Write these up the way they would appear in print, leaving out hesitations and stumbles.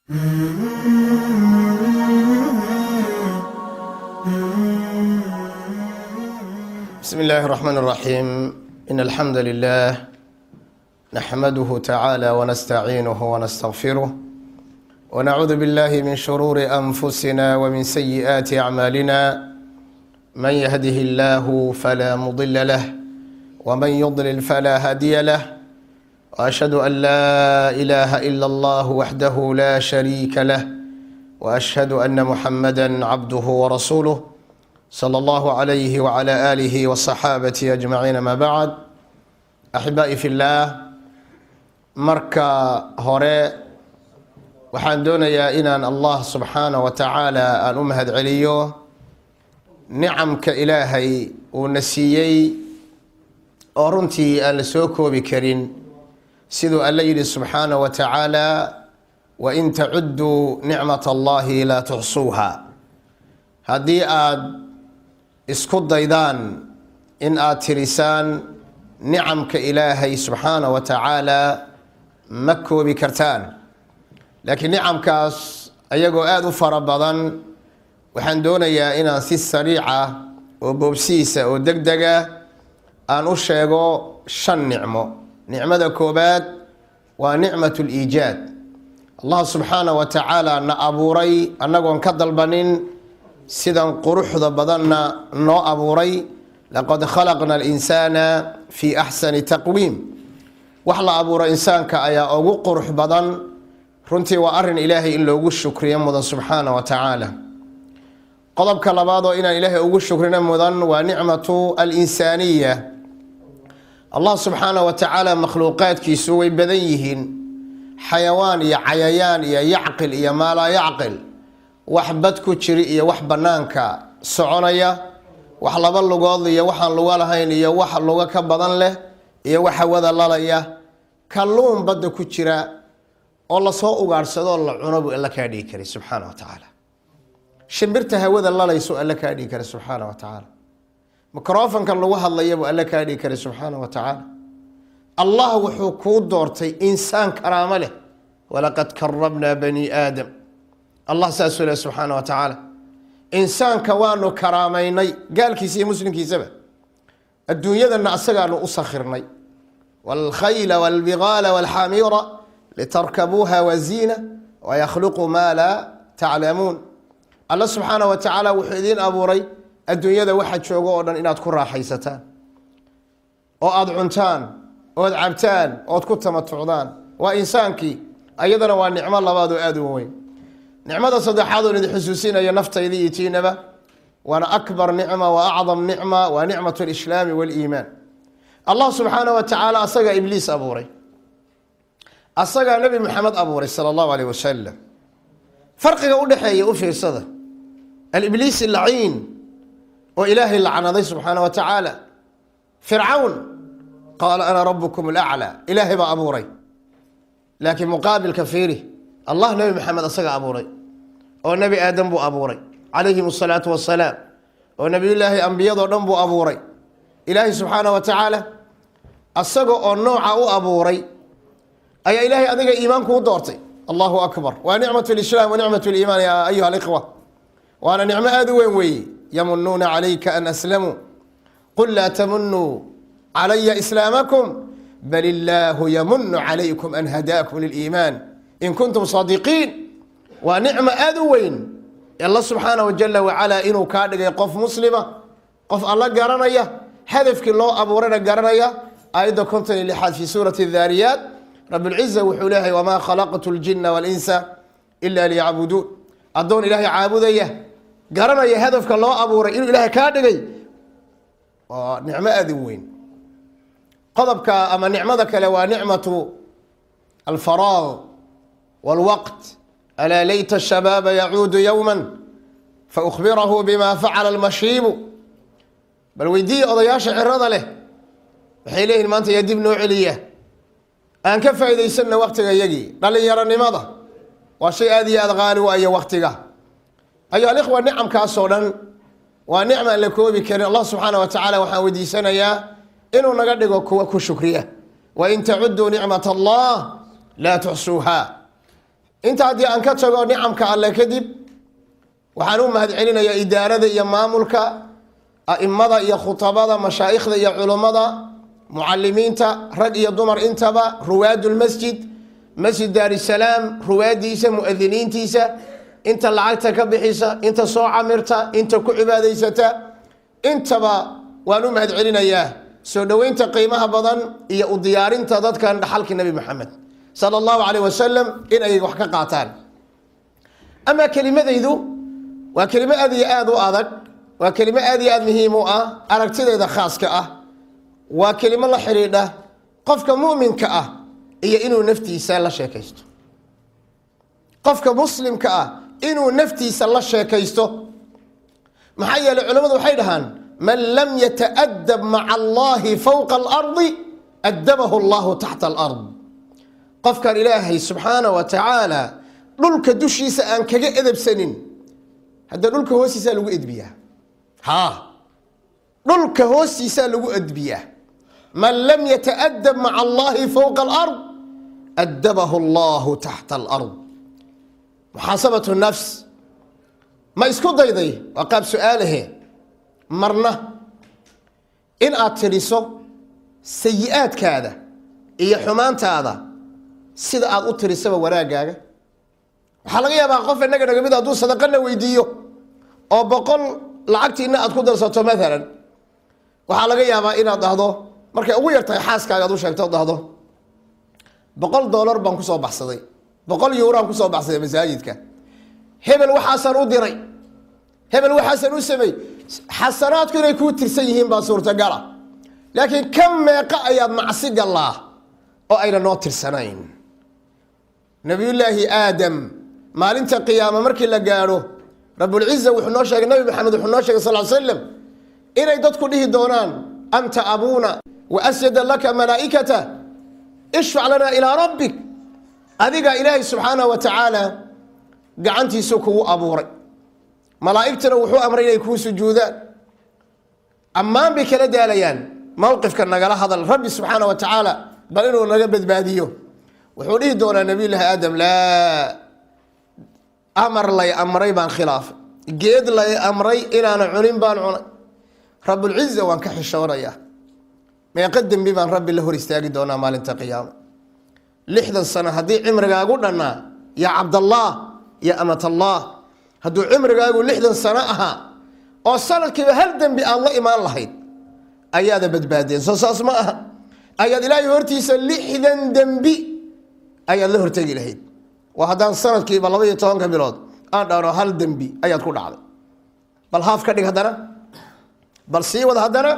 بسم الله الرحمن الرحيم. إن الحمد لله نحمده تعالى ونستعينه ونستغفره، ونعوذ بالله من شرور أنفسنا ومن سيئات أعمالنا. من يهده الله فلا مضل له، ومن يضلل فلا هادي له. وأشهد أن لا إله إلا الله وحده لا شريك له، وأشهد أن محمدا عبده ورسوله صلى الله عليه وعلى آله وصحابته أجمعين. ما بعد، أحبائي في الله، marka hore waxaan doonayaa inaan Allah subxaana wa tacaala aan u mahad celiyo nicamka Ilaahay uuna siiyey oo runtii aan la soo koobi karin, siduu Alla yidhi subxaana wa tacaala: "وإن تعدوا نعمة الله لا تحصوها." Haddii aada isku daydaan in aad tirisaan nicamka Ilaahay subxaana wa tacaala, ma koobi kartaan. Laakiin nicamkaas ayagoo aada u fara badan, waxaan doonayaa inaan si sariica oo boobsiisa oo deg dega aan u sheego shan nicmo. Nicmada koobaad waa نعمة الإيجاد. Allah subxaana wa tacaala na abuuray annagoon ka dalbanin, sidan quruxda badanna noo abuuray. "لقد خلقنا الإنسان في أحسن تقويم." Wax la abuuro insaanka ayaa ugu qurux badan. Runtii waa arin Ilaahay in loogu shukriyo mudan subxaana wa tacaala. Qodobka labaad oo inaan Ilaahay ugu shukrino mudan waa نعمة الإنسانية. Allah subxaana wa tacaala makhluuqaadkiisu way badan yihiin, xayawaan iyo cayayaan iyo يعقل iyo ما لا يعقل, wax bad ku jiri iyo wax banaanka soconaya, wax laba lugood iyo waxaan lugo lahayn, iyo wax lugo ka badan leh, iyo wax hawada lalaya, kalluun badda ku jira oo lasoo ugaadhsado oo la cuno buu Alla kaa dhigi karay subxaana wa tacaala. Shimbirta hawada lalayso Alla kaa dhigi karay subxaana wa tacaala. Microfonka lagu hadlaya buu Alla kaa dhigi karay subxaana wa tacaala. Allah wuxuu kuu doortay insaan karaamo leh. "ولقد كرمنا بني آدم." Allah saasuu leh subxaana wa tacaala: insaanka waanu karaamaynay, gaalkiisa iyo muslimkiisaba, adduunyadana asagaanu u sakhirnay. "والخيل والبغال والحمير لتركبوها وزينة ويخلق ما لا تعلمون." Alla subxaana wa tacaala wuxuu idiin abuuray adduunyada waxa joogo oo dhan inaad ku raaxaysataan oo aada cuntaan ood cabtaan ood ku tamatucdaan. Waa insaankii. Ayadana waa nicmo labaad oo aada u weyn. Nicmada saddexaad oon idin xusuusinayo naftayda iyo tiinaba, waana أكبر نعمة وأعظم نعمة, waa نعمة الإسلام والإيمان. Allah subxaana wa tacaala asagaa Ibliis abuuray, asagaa Nebi Maxamed abuuray sala allahu alayh wasalam. Farqiga u dhexeeya u fiirsada. الإبليس اللعين oo Ilaahay lacnaday subxaana wa tacaala, Fircawn قال أنا ربكم الأعلى, Ilaahay baa abuuray. Laakiin muqaabilka fiiri: Allah Nebi Maxamed asaga abuuray, oo Nebi Aadam buu abuuray calayhim asalaatu wasalaam, oo nebiyullaahi ambiyadoo dhan buu abuuray. Ilaahay subxaana wa tacaala asaga oo nooca u abuuray ayaa Ilaahay adiga iimaanku u doortay. Allahu akbar! Waa نعمة الإسلام ونعمة الإيمان يا أيها الإخوة, waana nicmo aada u weyn weeye. "يمنون عليك أن أسلموا قل لا تمنوا علي إسلامكم بل الله يمن عليكم أن هداكم للإيمان إن كنتم صادقين." Waa nicmo aada u weyn Alla subxaanahu jala wacalaa inuu kaa dhigay qof muslima, qof Alla garanaya, hadafkii loo abuurayna garanaya. Aayadda 56aad في سورة الذاريات, رب العزة wuxuu leeyahay: "وما خلقت الجن والإنس إلا ليعبدون." Addoon Ilaahay caabudaya, garanaya hadafka loo abuuray inuu Ilaahay kaa dhigay, waa nicmo aada u weyn. Qodobka ama nicmada kale waa نعمة الفراغ والوقت. "ألا ليت الشباب يعود يوما فأخبره بما فعل المشيب." Bal weydiiya odayaasha cirada leh, waxay leeyihin: maanta yaa dib noo celiya, aan ka faa'iidaysanna waktiga yagii dhalinyaronimada. Waa shay aada iyo aada qaali u ayo waktiga. أيها الإخوة, nicamkaasoo dhan waa nicma aan la koobi karin. Allah subxaana wa tacaala waxaan weydiisanayaa inuu naga dhigo kuwa ku shukriya. "وإن تعدوا نعمة الله لا تحصوها." Inta haddii aan ka tago nicamka Alle kadib, waxaan u mahad celinayaa idaarada iyo maamulka, a'imada iyo khutabada, mashaa'ikhda iyo culummada, mucalimiinta, rag iyo dumar intaba, ruwaadulmasjid, Masjid Daarisalaam, ruwaadiisa, muadiniintiisa, inta lacagta ka bixisa, inta soo camirta, inta ku cibaadaysata, intaba waan u mahad celinayaa soo dhoweynta qiimaha badan iyo u diyaarinta dadkan dhaxalkii Nabi Maxamed sala Allahu calayh wasalam in ay wax ka qaataan. Amaa kelimadaydu waa kelimo aad iyo aada u adag, waa kelimo aad iyo aad muhiim u ah aragtideeda khaaska ah, waa kelimo la xidhiidha qofka mu'minka ah iyo inuu naftiisa la sheekaysto, qofka muslimka ah inuu naftiisa la sheekaysto. Maxaa yeeley, culamadu waxay dhahaan: "Man lam yata'adab maca Allahi fowqa alardi, adabahu Allahu taxta alard." Qofkan Ilaahay subxaana wa tacaala dhulka dushiisa aan kaga edebsanin, hadda dhulka hoostiisaa lagu edbiyaa. Ha, dhulka hoostiisaa lagu edbiyaa. "Man lam yata'adab maca Allahi fowqa alard, adabahu Allahu taxta alard." Muxaasabatu nafs ma isku dayday? Waa qaab su-aalahe. Marna in aad tidhiso sayi-aadkaada iyo xumaantaada sida aad u tirisaba wanaaggaaga. Waxaa laga yaabaa qof innaga naga mid hadduu sadaqana weydiiyo oo 100 lacagtiina aad ku darsato maalan, waxaa laga yaabaa inaad dhahdo, markay ugu yartahay xaaskaaga aad u sheegto o dhahdo: "$100 baan kusoo baxsaday, €100 aan kusoo baxsaday masaajidka hebel, waxaasaan u diray hebel, waxaasaan u samey." Xasanaadku inay kuu tirsan yihiin baa suurtagala, laakiin ka meeqa ayaad macsi gallaa oo ayna noo tirsanayn? Nabiyullaahi Aadam maalinta qiyaama markii la gaadho, Rabbulciza wuxuu noo sheegay, Nabi Maxamed wuxuu noo shegay sal slam, inay dadku dhihi doonaan: "Anta abuuna wa asjada laka malaa'ikata, ishfac lana ilaa rabbik." Adiga Ilaahay subxaanah wa tacaala gacantiisu kugu abuuray, malaa'igtuna wuxuu amray inay kuu sujuudaan, ammaan bay kala daalayaan. Mowqifka nagala hadal Rabbi subxaana wa tacaala, bal inuu naga badbaadiyo. Wuxuu dhihi doonaa Nabiyullaahi Aadam: "Laa, amar lay amray baan khilaafay, geed lay amray inaana cunin baan cunay, Rabbulciza waan ka xishoonayaa. Meeqa dembi baan Rabbi la hor istaagi doonaa maalinta qiyaama?" 60 sano haddii cimrigaagu dhannaa, yaa Cabdallah, ya amatallah, hadduu cimrigaagu 60 sano ahaa oo sanadkiiba hal dembi aad la imaan lahayd, ayaada badbaadeen. Soo saas ma aha? Ayaad Ilaahay hortiisa 60 dembi ayaad la hortegi lahayd. Waa haddaan sanadkiiba 12-ka bilood aan dhahno hal dembi ayaad ku dhacday. Bal haaf ka dhig haddana, bal sii wad haddana,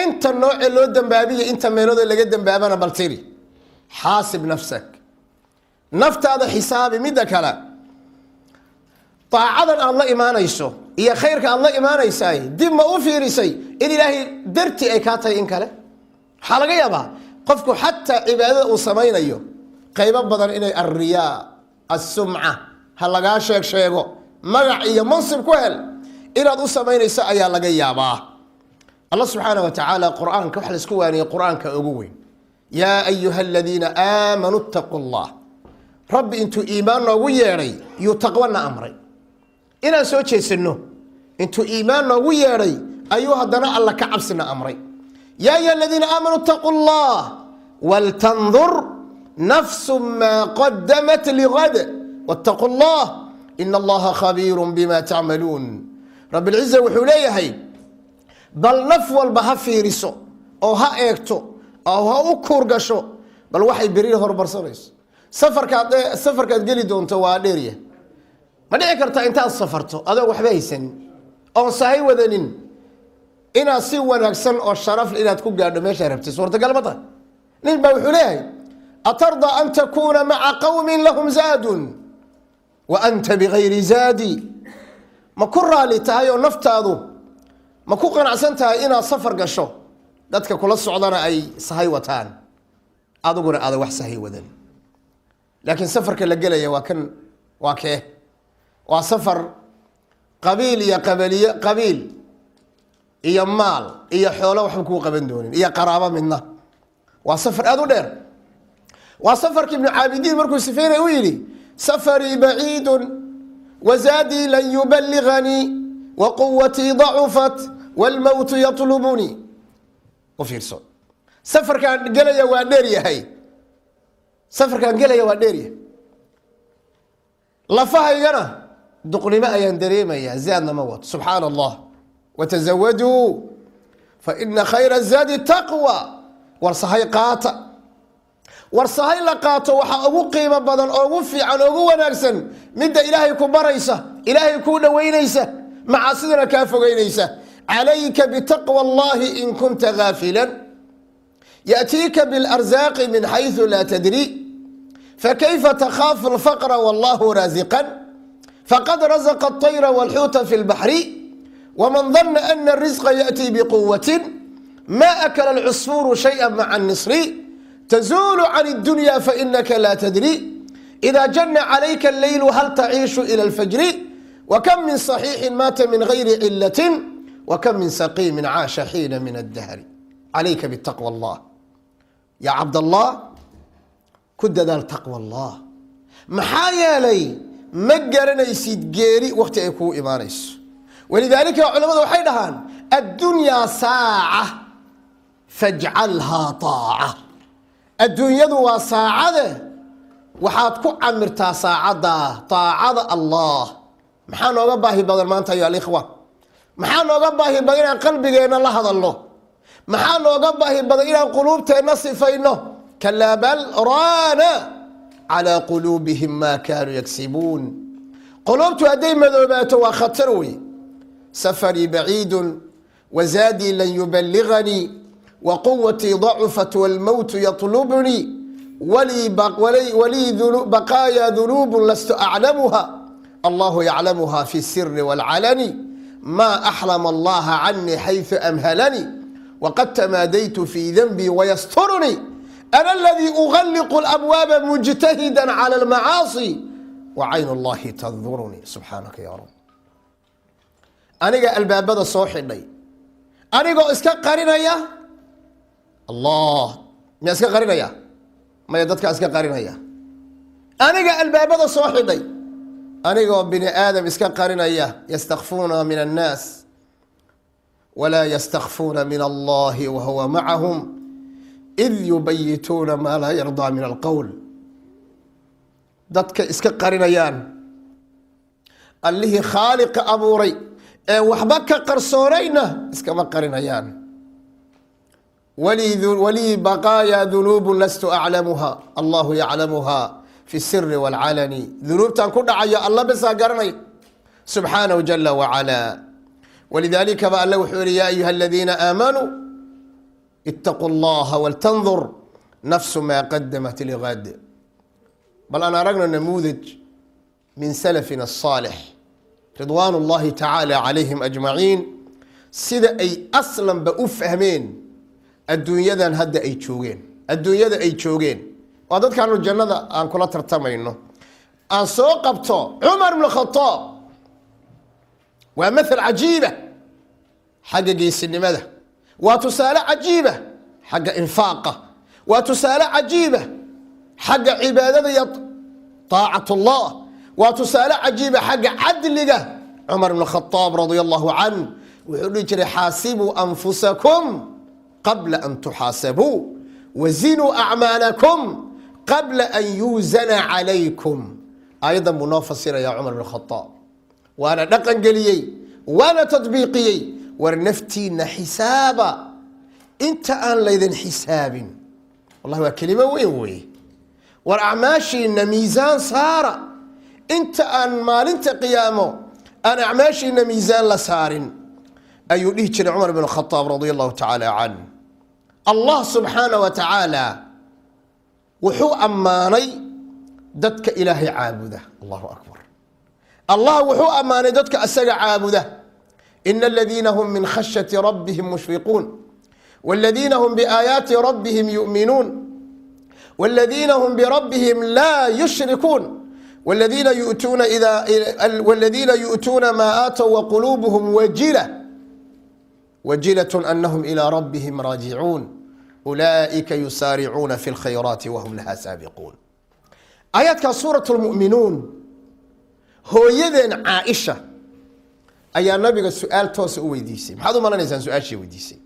inta noocee loo dembaabiya, inta meeloodee laga dembaabana bal tiri. Xaasib nafsak, naftaada xisaabi. Midda kale, daacadan aada la imaanayso iyo khayrka aada la imaanaysaay, dib ma u fiirisay in Ilaahay dartii ay kaa tahay in kale? Waxaa laga yaabaa qofku xataa cibaadada uu samaynayo qaybo badan inay alriyaa, assumca, ha lagaa sheeg sheego, magac iyo mansib ku hel inaad u samaynayso ayaa laga yaabaa. Allah subxaana wa tacaala Qur-aanka waxa laisku waaniyey, Qur-aanka ugu weyn: "Yaa ayuha aladiina aamanuu ittaquu Allah." Rabbi intuu iimaan noogu yeedhay yuu taqwana amray inaan soo jeesanno. Intuu iimaan noogu yeedhay ayuu haddana Alla ka cabsina amray. "Yaa ayuha aladiina aamanuu ittaquu Allah waltandur nafsu maa qadamat ligad wattaquu Allah ina Allaha khabiiru bima tacmaluun." Rabbilciza wuxuu leeyahay: bal naf walba ha fiiriso oo ha eegto oo ha u kuur gasho bal waxay beri horumarsanayso. Safarkaad geli doonto waa dheerya. Ma dhici karta intaad safarto adoon waxba haysanin oon sahay wadanin inaad si wanaagsan oo sharaf inaad ku gaadho meeshaa rabtay? Suurtagal ma tahay? Nin baa wuxuu leeyahay: "Atardaa an takuuna maca qowmin lahum zaadun wa anta bigayri zaadi?" Ma ku raali tahay oo naftaadu ma ku qanacsan tahay inaad safar gasho, dadka kula socdana ay sahay wataan, adiguna aadan wax sahay wadan? Laakiin safarka la gelaya waa kan, waa kee? Waa safar qabiil iyo qabaliye, qabiil iyo maal iyo xoolo waxba kuu qaban doonin, iyo qaraabo midna. Waa safar aada u dheer. Waa safarka Ibnu Caabidiin markuu sifeynay u yidhi: Safarii baciidu wazaadii lan yuballiganii waquwatii dacufat wاlmowtu yaطlubunii. U fiirso, safarkaan gelaya waa dheer yahay, safarkaan gelaya waa dheer yahay, lafahaygana duqnimo ayaan dareemayaa, zaadna ma wato. Subxaana Allah. Watazawaduu faina khayra zaadi taqwa. War sahay qaata, war sahay la qaato waxaa ugu qiimo badan, ugu fiican, ugu wanaagsan midda Ilaahay ku baraysa, Ilaahay kuu dhoweynaysa, macaasidana kaa fogeynaysa. Calayka bitaqwa Allahi in kunta gaafilan, yaأtiika biاlarzaaqi min xayثu laa tadri, fakayfa takhaafu اlfaqra wallahu raasiqan, faqad raزqa الطayra wاlxuuta fi اlbaxri, wman dana ana الrisqa yaأtii bquwati ma akla اlcusfuuru shayئa maca الnisri. Tazuulu can اdunya fainaka la tadri إida jana calayka اleylu hal taciishu ilى اlfajri, wkam min صaxiixi maata min gayri cilati, wkam min saqiimi caasha xiina min اdahri. Calayka bitaqwa Allah ya cabdallah, ku dadaal taqwa Allah, maxaa yeelay ma garanaysid geeri wakti ay kugu imaanayso. Walidaalika culamadu waxay dhahaan: addunyaa saaca fajcalhaa taaca. Adduunyadu waa saacade, waxaad ku camirtaa saacaddaa taacada Allah. Maxaa nooga baahi badan maanta, ayo alikhwa? Maxaa nooga baahi badan inaan qalbigeenna la hadalno? Maxaa nooga baahi badan inaan quluubteenna sifayno? Kalaa, bal raana calaa quluubihim maa kaanuu yagsibuun. Quluubtu hadday madoobaato waa khatar wey. Safarii baciidu wazaadii lan yuballiganii waquwatii dacufat wاlmowtu yaطlubnii, walii baqaaya dunuub lastu aclamuha, allahu yaclamuha fi siri wاlcalani, ma axlama allaha canii xayثu amhalanii, waqad tamaadaytu fi danbii wayasturnii, ana aladii ugalliqu اlabwaaba mujtahida calى اlmacaasi wacayn اllahi tandurunii. Subxaanaka ya rab. Aniga albaabada soo xidhay, anigoo iska qarinaya Allah, miyaa iska qarinaya? Maya, dadkaa iska qarinaya. Aniga albaabada soo xidhay, anigoo bini aadam iska qarinaya. Yastakfuuna min annaas walaa yastakfuuna min allahi wahuwa macahum id yubayituuna maa laa yardaa min alqowl. Dadka iska qarinayaan, Allihii khaaliqa abuuray ee waxba ka qarsoonayna iskama qarinayaan. Walii baqaaya dunuub lastu aclamuha, allahu yaclamuha fi siri wاlcalani. Dunuubtan ku dhacayo Alla basaa garanay, subxaanahu jala wacala. Walidaalika ba Alle wuxuu yihi: ya ayuha aladiina aamanuu itaquu اllaha waltandur nafsu maa qadamat ligad. Bal aan aragno namuudaj min salafina الصaalix ridwaan اllahi tacaala calayhim ajmaciin, sida ay aslanba u fahmeen adduunyadan hadda ay joogeen. Adduunyada ay joogeen waa dadkaanu jannada aan kula tartamayno. Aan soo qabto Cumar bn Khadaab, waa mathal cajiiba xagga geesinimada, waa tusaale cajiiba xagga infaaqa, waa tusaale cajiiba xagga cibaadada iyo طaacat Allah, waa tusaale cajiiba xagga cadliga. Cumar bn Khadaab radia allahu canh wuxuu dhihi jiray: xaasibuu anfusakum qabla an tuxaasabuu, wazinuu acmaalakum qabla an yuuzana calaykum. Aayaddan buu noo fasiraya Cumar bn Khadaab, waana dhaqan geliyey, waana tadbiiqiyey. War naftiina xisaaba inta aan laydin xisaabin. Wallahi waa kelimo weyn weeye. War acmaashiina miisaan saara inta aan maalinta qiyaamo aan acmaashiina miisaan la saarin, ayuu dhihi jiray Cumar bn Khadaab radia allahu tacaala canh. Allah subxaana wa tacaala wuxuu ammaanay dadka Ilaahay caabuda. Allahu akbar. Allah wuxuu ammaanay dadka asaga caabuda: ina aladiina hum min khashyati rabbihim mushfiquun, wاladiina hum biaayaati rabbihim yu'minuun, wاladiina hum birabbihim laa yushrikuun, wاladiina yu'tuuna maa aatow waquluubuhum wajila wajilaة anahum ilى rabbihim raajicuun, ulaa'ika yusaaricuuna fi اlkhayraati wahum laha saabiquun. Aayaadkaa Suurat Lmu'minuun, hooyadeen Caaisha ayaa Nabiga su-aal toosa u weydiisay. Maxaad u malanaysaan su-aashay weydiisay?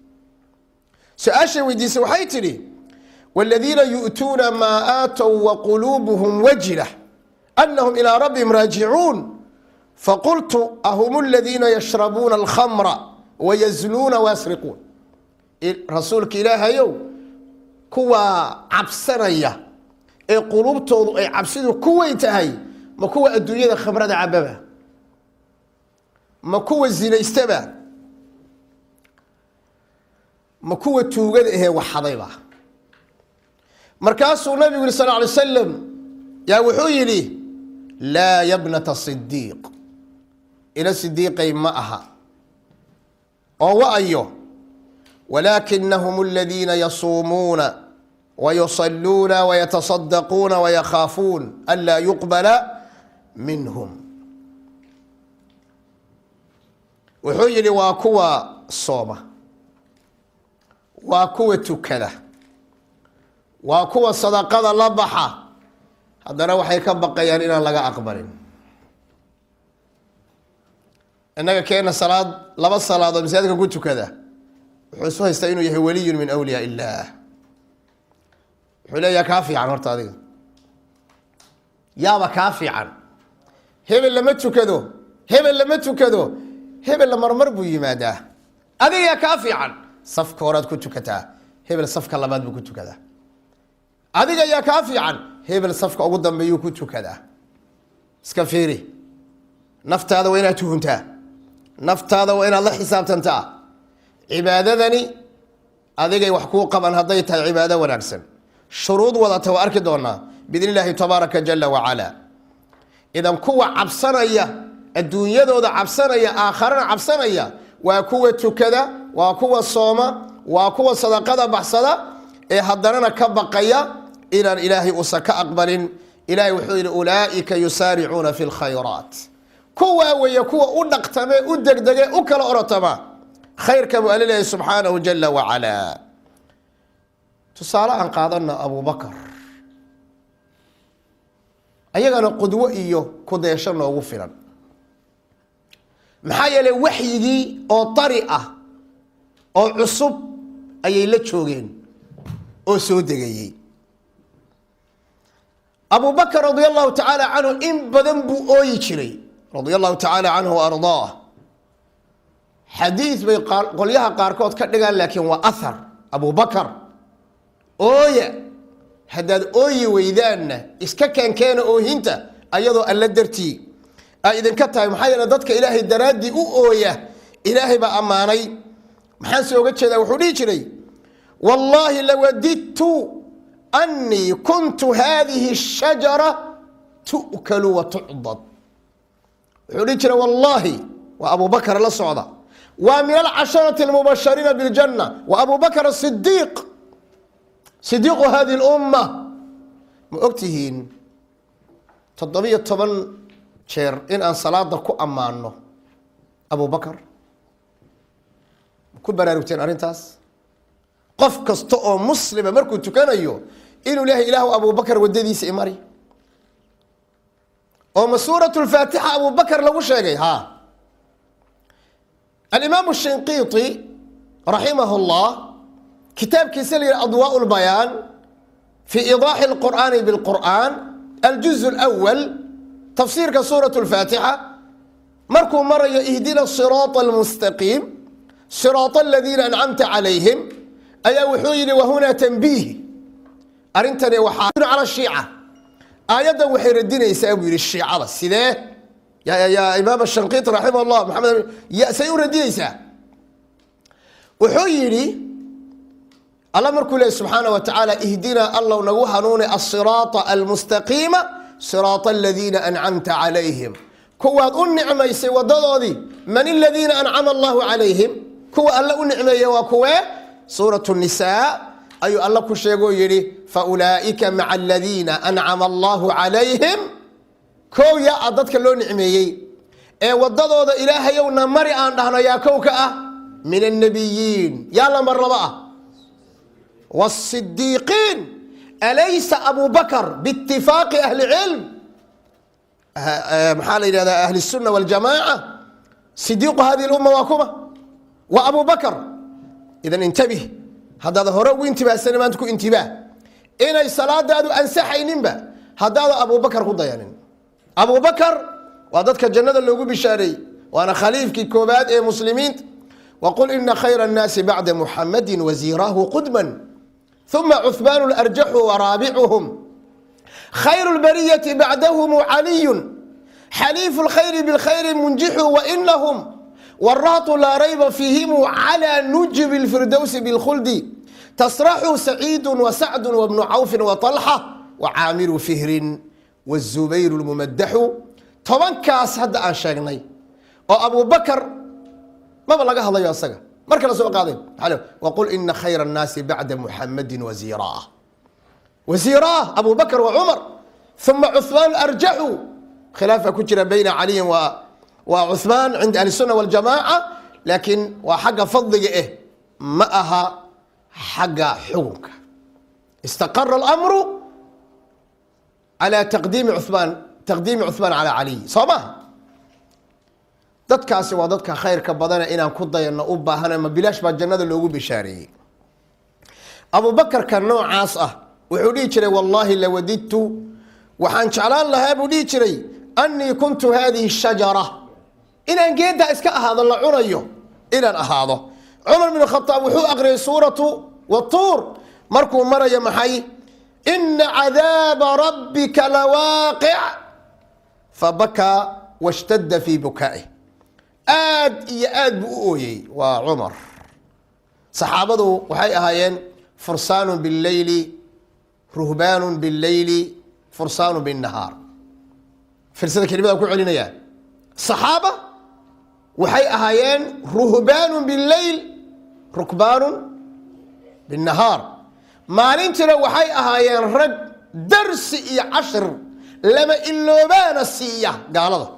Su-aashay weydiisay waxay tidhi: "Wاladiina yu'tuuna maa aatow waquluubuhum wajila anahum ilىa rabbihim raajicuun. Faqultu ahum aladiina yashrabuuna alkhamra wayaznuuna wayasriquun?" Rasuulka Ilaahayow, kuwaa cabsanaya ee quluubtoodu ay cabsidu ku weyn tahay, ma kuwa adduunyada khamrada cababa? Ma kuwa zinaystaba? Ma kuwa tuugada ahee waxadayba? Markaasuu Nabigu yihi sal lay slam, yaa wuxuu yidhi: "Laa ya bnata Sidiiq, ila Sidiiqay, ma aha oo wa-ayo, walaakinahum aladiina yasuumuuna wayusaluuna wayataصadaquuna wayakhaafuun an laa yuqbala minhum." Wuxuu yidhi: waa kuwa sooma, waa kuwa tukada, waa kuwa sadaqada la baxa, haddana waxay ka baqayaan inaan laga aqbalin. Innaga keena salaad, laba salaadood masaajidka ku tukada, wuxuu isu haystaa inuu yahay waliyun min awliyaa illaah. Wuxuu leeyaha: "Kaa fiican horta adiga, yaaba kaa fiican? Hebel lama tukado, hebel lama tukado, hebella marmar buu yimaadaa. Adiga yaa kaa fiican? Safka horaad ku tukataa, hebel safka labaad buu ku tukadaa. Adiga yaa kaa fiican? Hebel safka ugu dambeeyuu ku tukadaa." Iska fiiri naftaada. Waa inaad tuhuntaa naftaada, waa inaad la xisaabtantaa. Cibaadadani adigay wax kuu qaban hadday tahay cibaado wanaagsan, shuruud wadata, waa arki doonaa biidn illaahi tabaaraka jala wacala. Idan kuwa cabsanaya, adduunyadooda cabsanaya, aakharana cabsanaya, waa kuwa tukada, waa kuwa sooma, waa kuwa sadaqada baxsada, ee haddanana ka baqaya inaan Ilaahay uusan ka aqbalin. Ilahay wuxuu yidhi: "Ulaa'ika yusaaricuuna fi lkhayraat." Kuwaa weeye kuwa u dhaqtame, u degdege, u kala orotama khayrka, buu alla leeyahy subxaanahu jala wacala. Tusaale aan qaadana Abubakar, ayagana qudwo iyo kudeesho noogu filan. Maxaa yeelay, waxyigii oo tari ah oo cusub ayay la joogeen oo soo degayey. Abu Bakr radia allahu tacaala canhu in badan buu ooyi jiray, radia allahu tacaala canhu wa ardaah. Xadiis bay qolyaha qaarkood ka dhigaan, laakiin waa ahar. Abu Bakar ooya, haddaad ooyi weydaanna iska keenkeena oohinta, ayadoo Alla dartii ay idinka tahay. Maxaa yeele, dadka Ilaahay daraaddii u ooya Ilaahay baa ammaanay. Maxaan se oga jeedaa? Wuxuu dhihi jiray: "Wallaahi lawadidtu annii kuntu hadihi الshajara tu'kalu wa tucdad." Wuxuu dhihi jiray wallaahi, waa Abu Bakr la socda, waa min alcasharati almubashariina biاljanna, wa Abu Bakr asidiiq, sidiiqu hadihi اlumma. Ma og tihiin 17 jeer in aan salaada ku ammaano Abu Bakr? Ma ku baraarugteen arrintaas? Qof kasta oo muslima markuu tukanayo inuu leeyahay: "Ilaahu, Abu Bakr waddadiisa imari." Oo ma Suurat Lfaatixa Abu Bakr lagu sheegay? Ha, Alimaam Shinqiiti raximah اllah, kitaabkiisa la yihi Adwaa Lbayaan fi idaaxi اlqur'aani bilqur'aan, aljuz اlأwal, tafsiirka Suurat Lfaatixa markuu marayo "ihdina siraaط almustaqiim, siraaط aladiina ancamta calayhim", ayaa wuxuu yihi: "Wahuna tanbiih." Arrintani waxaa cala shiica, aayaddan waxay radinaysaa, buu yihi, shiicada. Sidee ya Imaam Shanqiiti raximah llah, Maxamed, say u radinaysaa? Wuxuu yidhi: Alla markuu lehy subxaana wa tacaala "ihdinaa", Allow nagu hanuuni, "asiraata almustaqiima, siraata aladiina ancamta calayhim", kuwaad u nicmaysay wadadoodii. Man aladiina ancama allahu calayhim? Kuwa Alle u nicmeeye waa kuwee? Suurat Nisaa ayuu Alla ku sheegoo yidhi: "Faulaa'ika maca aladiina ancama allahu calayhim." Kow, yaa a dadka loo nicmeeyey ee wadadooda Ilaahayowna mari aan dhahno? Yaa kow ka ah? Min annabiyiin. Yaa lamar laba ah? Wasidiiqiin. Alaysa Abu Bakr biitifaaqi ahli cilm, maxaa la yidhahdaa, ahli الsuna waاljamaaca, sidiiqu hadihi اlumma waa kuma? Waa Abu Bakr. Idan intabih, haddaad hore ugu intibaahsana, maanta ku intibaah inay salaadaadu ansaxayninba haddaada Abubakar ku dayanin. Abubakar waa dadka jannada loogu bishaareeyey, waana khaliifkii koobaad ee muslimiinta. Waqul ina khayra الnaasi bacda Muxamadi wasiiraahu qudman, uma Cuثmaan larjaxu waraabicuhum, khayr اlbariyati bacdahum caliyu, xaliifu اlkhayri bilkhayri munjixu, wainahum waraatu laa rayba fiihimu calى nujubi اlfirdowsi bilkhuldi tasraxu, saciidu wasacdu wabnu cawfi waطalxa wacaamiru fihrin wazubayr lmumadaxu. 10kaas hadda aan sheegnay oo Abubakar maba laga hadlayo, asaga marka la soo qaaday, waqul ina khayra الnaasi bacda Muxamadi wasiiraah, wasiiraah Abu Bakr wa Cumar, uma Cuثmaan arjaxu. Khilaafa ku jira bayna Caliyin wa Cuثmaan cinda ahli الsuna waاljamaaca, laakiin waa xagga fadliga eh, ma aha xagga xukunka. Istaqara اlamru calى taqdiimi Cuثmaan calى Caliy, soo maha? Dadkaasi waa dadka khayrka badane inaan ku dayano u baahana. Ma bilaash baa jannada loogu bishaareeyey? Abubakarka noocaas ah wuxuu dhihi jiray: "Wallaahi lawadidtu, waxaan jeclaan lahaa," buu dhihi jiray, "annii kuntu hadihi shajara, inaan geeddaa iska ahaado la cunayo inaan ahaado." Cumar bin Khadaab wuxuu aqriyay suuratu Watuur. Markuu marayo maxay? "Ina cadaaba rabbika lawaaqic," fabakaa washtadda fii bukaa'ih, aad iyo aad buu u ooyey. Waa Cumar. Saxaabadu waxay ahaayeen fursaanu billeyli, ruhbaanu billeyli, fursaanu binnahaar. Firsada kelimada ku celinayaa: saxaaba waxay ahaayeen ruhbaanu billeyl, rukbaanu binnahaar. Maalintiina waxay ahaayeen rag darsi iyo cashir lama iloobaana siiya gaalada.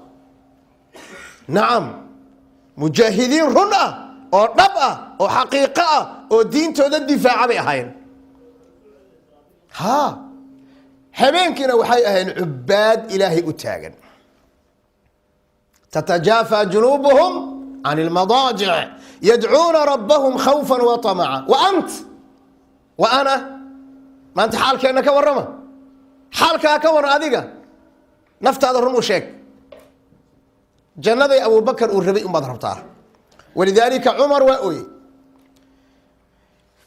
Nacam, mujaahidiin run ah oo dhab ah oo xaqiiqo ah oo diintooda difaaca bay ahaayeen. Ha, habeenkiina waxay ahayn cubaad Ilaahay u taagan. Tatajaafa junuubuhum can ilmadaajic yadcuuna rabbahum khawfa wa طamaca. Wa ant wa ana, maanta xaalkeenna ka warrama, xaalkaa ka waran. Adiga naftaada run u sheeg. Jannaday Abubakar uu rabay unbaad rabtaa. Walidaalika Cumar waa ooyey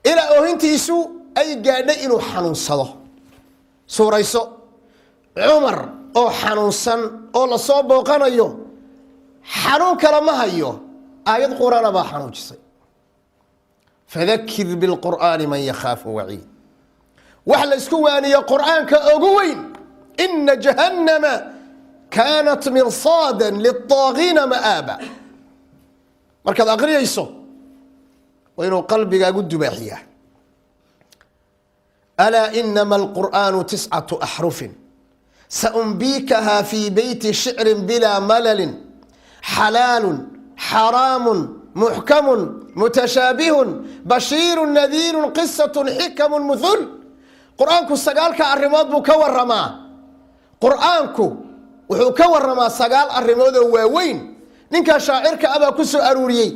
ilaa oohintiisu ay gaadhay inuu xanuunsado. Suurayso Cumar oo xanuunsan oo lasoo booqanayo. Xanuun kale ma hayo, aayad Qur-aana baa xanuujisay: "Fadakir bilqur'aani man yakhaafu waciid." Wax la isku waaniyo Qur'aanka ugu weyn. "Ina jahannama kaanat mirsaada lilطaagiina ma'aaba." Markaad aqriyayso waa inuu qalbigaagu dubaaxiyaa. "Alaa inama alqur'aanu tiscatu axrufin, saunbiikaha fii beyti shicrin bilaa malalin, xalaalu xaraamu muxkamu mutashaabihun bashiiru nadiiru qisatu xikamu muthul." Qur-aanku sagaalka arrimood buu ka waramaa. Qur-aanku wuxuu ka waramaa sagaal arrimood oo waaweyn. Ninkaa shaacirka abaa ku soo aruuriyey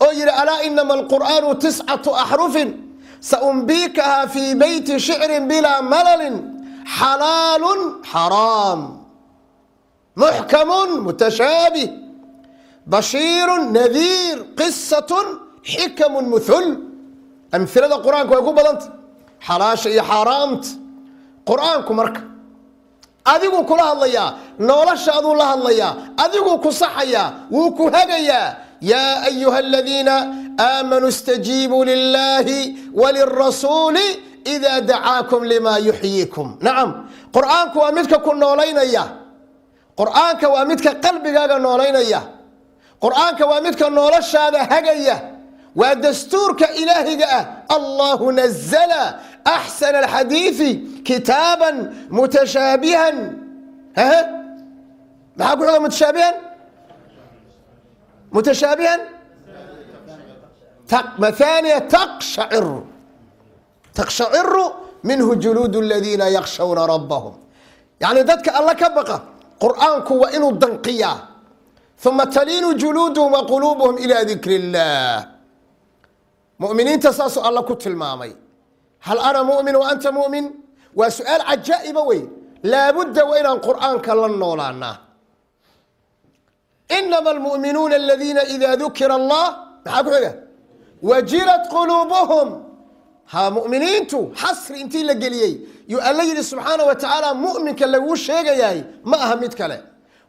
oo yihi: "Alaa inama alqur'aanu tiscatu axrufin, saunbiikaha fii beyti shicrin bilaa malalin, xalaalu xaraam muxkamu mutashaabih bashiiru nadiir qisatu xikamu muthul." Amhilada Qur-aanku way ku badanta, xalaasha iyo xaaraamta. Qur-aanku marka adiguu kula hadlayaa, noloshaaduu la hadlayaa, adiguu ku saxayaa, wuu ku hagayaa. "Yaa ayuha aladiina aamanuu istajiibuu lilahi walirasuuli ida dacaakum lima yuxyiikum." Nacam, Qur-aanku waa midka ku noolaynaya. Qur-aanka waa midka qalbigaaga noolaynaya. Qur-aanka waa midka noloshaada hagaya, waa dastuurka ilaahiga ah. "Allahu nazla axsana alxadiidi kitaaba mutashaabihan." Maxaa ku xiga? Mutashaabihan, mutashaabihan mathaniya taqshaciru, taqshaciru Minhu juluudu aladiina yakshawna rabbahum. Yacni dadka Alla ka baqa, Qur'aanku waa inuu danqiyaa. Uma taliinu juluuduhum wa quluubuhum ilaa dikri اllah. Muminiinta saasuu Alla ku tilmaamay. Hal ana mumin wa anta mumin? Waa su-aal cajaa'iba wey. Laabudda waa inaan Qur'aanka la noolaanaa. Inama almu'minuuna aladiina ida dukira Allah, maxaa ku xiga? Wajilat quluubuhum. Ha, mu'miniintu xasri intii la geliyey yuu Alla yidhi subxaana wa tacaala, mu'minka laguu sheegayaay ma aha mid kale,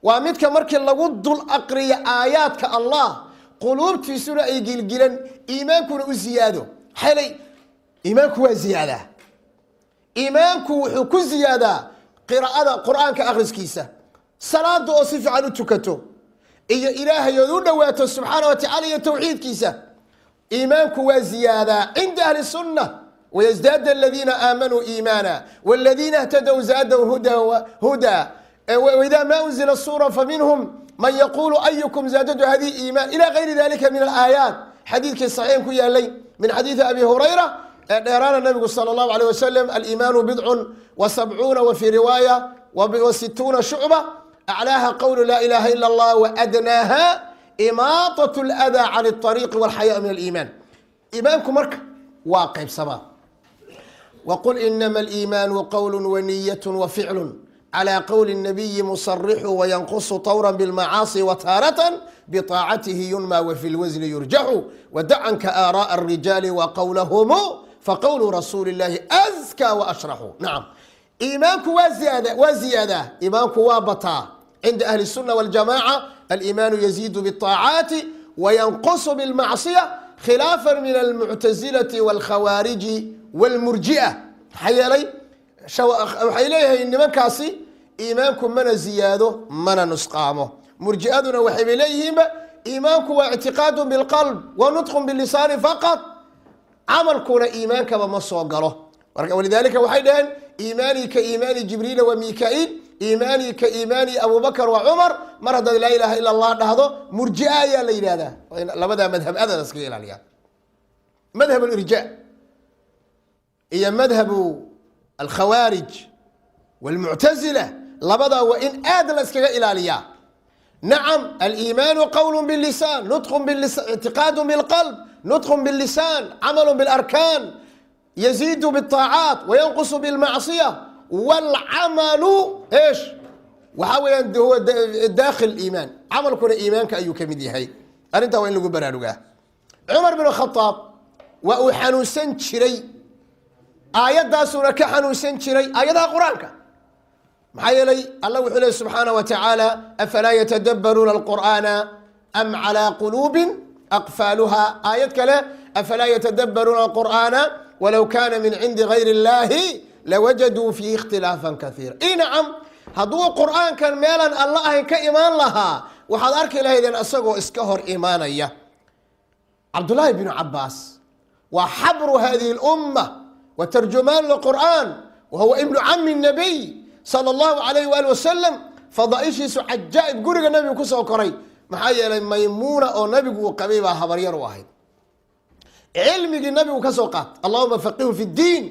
waa midka markii lagu dul aqriyo aayaadka Allah quluubtiisuna ay gilgilan, iimaankuna u ziyaado. Xelay, iimaanku waa ziyaadaa. Iimaanku wuxuu ku ziyaadaa qiraa'ada Qur'aanka akhriskiisa, salaada oo si fiican u tukato, iyo Ilaahay ood u dhowaato subxaana wa tacala, iyo towxiidkiisa. Iimaanku waa ziyaadaa cinda ahli sunna. Wayasdaada aladiina aamanuu iimaana waladiina اhtadow zaadahum hudaa. Waida ma unzila sura faminhum man yaqulu ayukum zaadatu hadihi iimaan, ila gayri dalika min alaayaat. Xadiidkii saxiix ku yaalay min xadiidi Abi Hurayra ee dheeraana, nabigu sala allahu alayh wasalam: aliimaanu bidcun wa sabcuuna, wa fii riwaaya wa situuna shucba, aclaaha qowlu laa ilaha ila allah, waadnaaha imaatat اladaa can اطariiqi, walxayaa min aliimaan. Iimaanku marka waa qaybsamaa. Wqul inama aliimaanu qowl waniyat waficlu calى qowli الnabiyi musarixu, wayanqusu طawra bاlmacaasi wataaratan biطaacatihi yunma, wafi lwasni yurjaxu. Wadacanka aaraء الrijaali waqowlahum, faqowlu rasuuli اllahi azkى waashraxu. Nacam, iimaanku waa ziyaada, waa ziyaadaa. Iimaanku waa bataa cinda ahli الsuna wاljamaca. Aliimaanu yaziidu bالطaacaati wayanqusu bاlmacصiya, khilaafa min almuctasilati wاlkhawaariji wاlmurji'a. Maxaa yeelay, waxay leeyahay nimankaasi iimaanku mana ziyaado mana nusqaamo. Murji'aduna waxaybay leeyihiinba iimaanku waa ictiqaadu bilqalb wa nutqu bilisaani faqad, camalkuna iimaankaba ma soo galo. Walidaalika waxay dhaheen: iimaanii ka iimaani Jibriila wa Mika-iil, iimaanii ka iimaani Abubakar wa Cumar. Mar haddaad laa ilaha ila Allah dhahdo, murjia ayaa la yidhahdaa. Labadaa madhab adaa iskaga ilaaliyaa, madhab alirjaa iyo madhabu alkhawaarij wاlmuctazila. Labadaa waa in aad la iskaga ilaaliyaa. Nacam, aliimaanu qowl bilisaan, nutqu ictiqaadu bilqalb, nutqu bilisaan, camalu bilarkaan, yaziidu biالطaacaat wayanqusu bilmacصiya. Wاlcamalu eesh? Waxaa weeyaan huwa daakhil iimaan. Camalkuna iimaanka ayuu ka mid yahay. Arrintaa waa in lagu baraarugaa. Cumar bin Khadaab waa uu xanuunsan jiray, aayaddaasuuna ka xanuunsan jiray, aayadaha Qur-aanka. Maxaa yeelay, Alla wuxuu lehy subxaana wa tacaala: afalaa yatadabbaruuna alqur'aana am calaa quluubin aqfaaluha? Aayad kale: afalaa yatadabbaruuna alqur'aana walow kaana min cindi gayri اllahi lawajaduu fiihi ikhtilaafan kaiira. Nacam, hadduu Qur'aankan meelaan Alla ahayn ka imaan lahaa, waxaad arki lahaydeen isagoo iska hor imaanaya. Cabdullaahi bnu Cabaas waa xabru hadihi اlumma wa tarjumaan lqur'aan, wa huwa ibnu cami الnabiy sala allahu alayh waali wasalam. Fadaaishiisu cajaa'ib. Guriga nabigu kusoo koray, maxaa yeelay Maymuuna oo nabigu uu qabay baa habaryar u ahayd. Cilmigii nabigu ka soo qaat, allahuma faqihu fi ddiin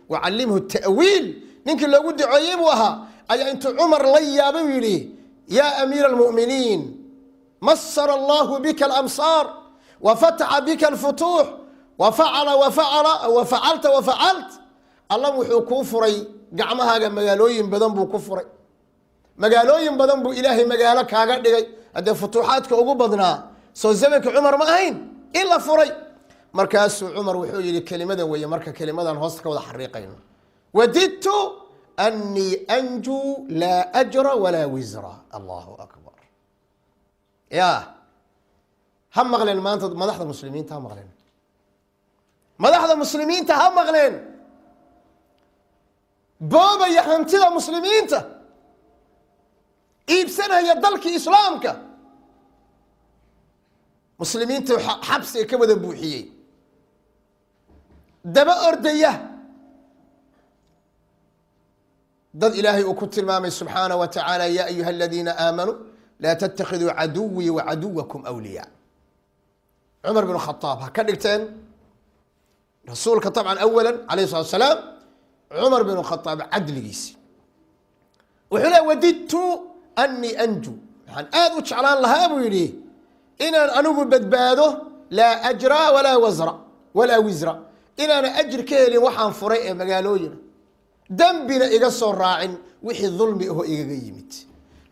wacallimhu ta'wiil, ninkii loogu duceeyey buu ahaa. Ayaa intuu Cumar la yaabay u yidhi: yaa amiira almu'miniin, masara allahu bika alamsaar wa fataxa bika alfutuux wa facala wa facala wa facalta wa facalt. Alla wuxuu kuu furay gacmahaaga, magaalooyin badan buu ku furay, magaalooyin badan buu Ilaahay magaalo kaaga dhigay. Haddee futuuxaadka ugu badnaa soo zamanka Cumar ma ahayn in la furay? Markaasuu Cumar wuxuu yihi kelimadan weeye, marka kelimadan hoosta ka wada xariiqayno: wadidtu annii anjuu, laa ajra walaa wisra. Allahu akbar. Ya ha maqleen maanta madaxda muslimiinta, ha maqleen madaxda muslimiinta, ha maqleen boobaya hantida muslimiinta, iibsanaya dalkii islaamka, muslimiinta xabsiga ka wada buuxiyey, daba ordaya dad Ilaahay uu ku tilmaamay subxaanaه wa tacaala: ya ayuha aladiina aamanuu laa tattakhiduu caduwii wa caduwakum awliyaa. Cumar bn Khadaab ha ka dhigteen rasuulka طabcan awala alayh الsalatu salaam. Cumar bin Khadaab cadligiisi. Wuxuu leey: "Wadidtu annii anju." Waxaan aada u jeclaan lahaa, buu yidhi, inaan anigu badbaado, laa ajra walaa wasra walaa wisra, inaana ajir ka helin waxaan furay ee magaalooyina, dembina iga soo raacin wixii dulmi aho igaga yimid,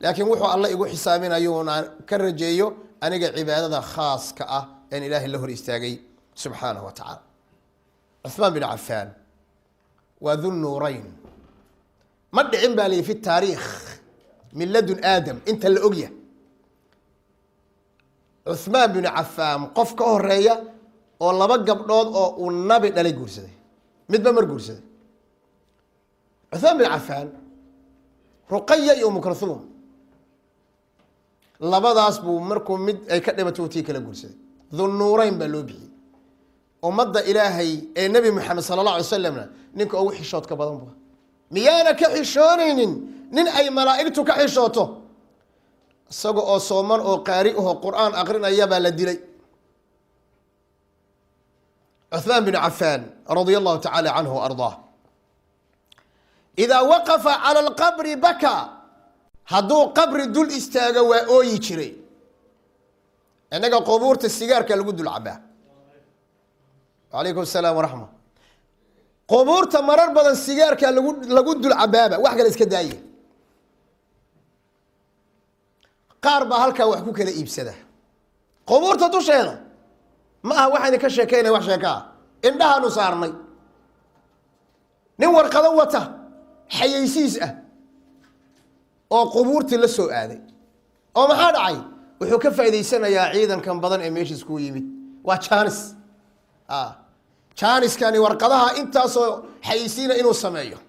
laakiin wuxuu Alla igu xisaaminayo unaan ka rajeeyo aniga cibaadada khaaska ah een Ilaahay la hor istaagay subxaanahu wa tacaala. Cuثmaan bin Cafaan waa du nuurayn. Ma dhicin baa layihi fi taariikh min ladun Aadam inta la ogyahay Cuثmaan bin Cafaan qof ka horeeya oo laba gabdhood oo uu nabi dhalay guursaday, midba mar guursaday. Cuثmaan bin Cafaan Ruqaya iyo Umu Kalhuum, labadaas buu markuu mid ay ka dhimato tii kala guursaday. Dunnuurayn baa loo bixiyey. Ummadda Ilaahay ee Nebi Moxamed sala Allah alay slamna ninka ugu xishoodka badan bu. Miyaana ka xishoonaynin nin ay malaa'igtu ka xishooto? Isaga oo sooman oo qaari aho Qur-aan aqrinaya baa la dilay Cuثmaan bin Cafaan radia Allahu tacaala canhu wa ardaah. Idaa waqafa cala alqabri baka. Hadduu qabri dul istaago waa ooyi jiray. Innaga qubuurta sigaarka lagu dul cabaa. Calaykum asalaam waraxma. Qubuurta marar badan sigaarka lagu dul cabaaba, wax kale iska daaye. Qaar baa halkaa wax ku kala iibsada qubuurta dusheeda. Ma aha waxayna ka sheekeynaya wax sheeka ah, indhahaanu saarnay nin warqado wata xayeysiis ah oo qubuurtii la soo aaday. Oo maxaa dhacay? Wuxuu ka faa'idaysanayaa ciidankan badan ee meesha iskugu yimid. Waa janis, janiskani warqadaha intaasoo xayeysiina inuu sameeyo.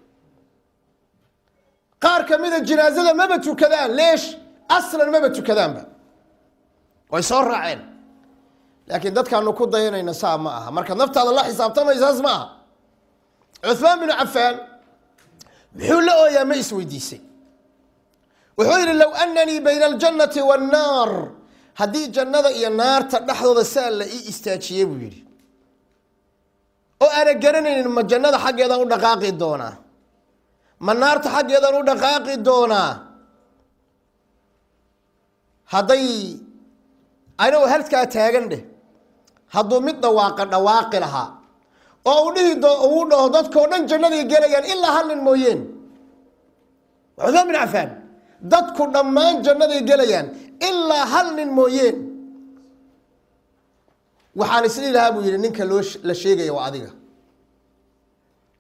Qaar kamida jinaazada maba tukadaan. Leesh? Aslan maba tukadaanba, way soo raaceen. Laakiin dadkaanu ku dayanayna saa ma aha. Markaad naftaada la xisaabtamaysaas ma aha. Cuثmaan binu Cafaan muxuu la ooyaa, ma isweydiisay? Wuxuu yihi: "Low ananii bayna aljannati waannaar," haddii jannada iyo naarta dhexdooda saa la ii istaajiyey, buu yidhi, oo aana garanaynin ma jannada xaggeedaan u dhaqaaqi doonaa, ma naarta xaggeedaan u dhaqaaqi doonaa, hadday anigoo halkaa taagan dheh, hadduu mid dhawaaqa dhawaaqi lahaa oo uu dhihi uu dhaho dadkao dhan jannaday gelayaan ilaa hal nin mooyeen. Cuثmaan bin Cafaan, dadku dhammaan jannaday gelayaan ilaa hal nin mooyeen, waxaan isdhihi lahaa, buu yihi, ninka loo la sheegaya waa adiga.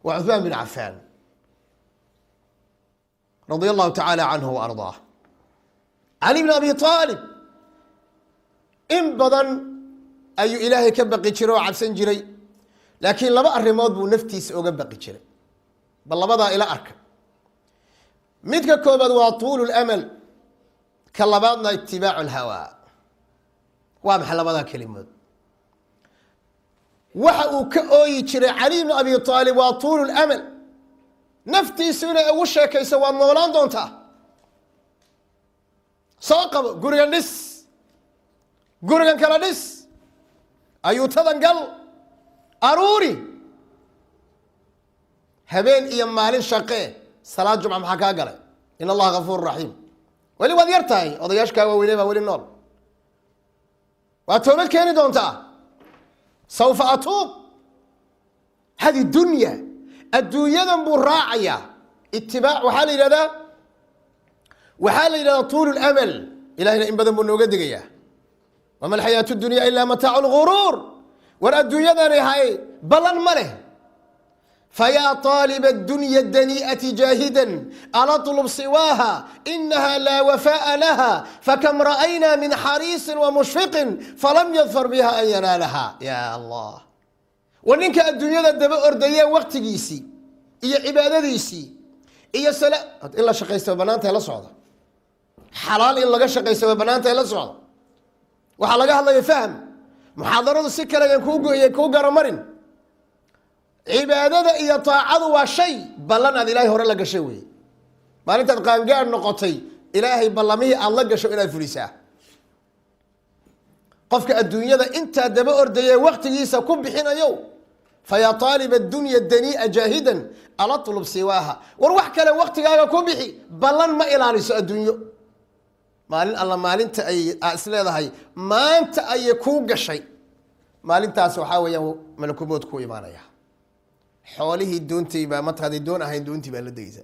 Waa Cuثmaan bin Cafaan radia Allahu tacaala canhu wa ardaah. Cali bn Abi Aalib in badan ayuu Ilaahay ka baqi jiray oo cabsan jiray, laakiin laba arrimood buu naftiisa oga baqi jiray. Bal labadaa ila arka. Midka koobaad waa tuulu lamal, ka labaadna itibaacu lhawaa. Waa maxay labadaa kelimood? Waxa uu ka ooyi jiray Cali bn Abi Aalib waa tuulu lamal, naftiisu inay ugu sheekayso waad noolaan doontaa, soo qabo, gurigan dhis, gurigan kala dhis, ayuutadan gal, aruuri, habeen iyo maalin shaqee, salaad jumca maxaa kaa galay, in Allaha gafuur raxiim, weli waad yar tahay, odayaashkaa waaweyne baa weli nool, waad toobad keeni doontaa, sawfa atuub. Hadi dunya, adduunyadan buu raacayaa. Itibaac waxaa la yidhahdaa tuulu lamal. Ilahayna in badan buu nooga digayaa: wama alxayaatu dunya ilaa mataacu lguruur. War adduunyadani hay ballan ma leh. Fayaa طaaliba اdunya danii'ati jaahidan ala طlb siwaaha inaha laa wafaaءa laha, fakam ra'ayna min xariisin wamushfiqin falam yadfar biha an yanaalaha. Ya Allah, war ninka adduunyada daba ordayee waktigiisii iyo cibaadadiisii iyo in la shaqaysta way banaantahay, la socda. Xalaal in laga shaqaysta way banaantahay, la socda. Waxaa laga hadlaya fahm muxaadaradu si kale yan kuu goye kuu garamarin. Cibaadada iyo taacadu waa shay ballan aad Ilaahay hore la gashay wey. Maalintaad qaangaar noqotay Ilaahay ballamihii aada la gasho inaad fulisaa. Qofka adduunyada intaa daba ordayee waktigiisa ku bixinayo. Fayaa taaliba adunya danii'a jaahidan ala tlub siwaaha. War wax kale waktigaaga ku bixi, ballan ma ilaaliso adduunyo. Maalin alla maalinta ay aa is leedahay maanta ayay kuu gashay, maalintaas waxaa weeyaan malakumood kuu imaanaya. Xoolihii doontay baa mata, hadday doon ahayn doontii baa la degeysa,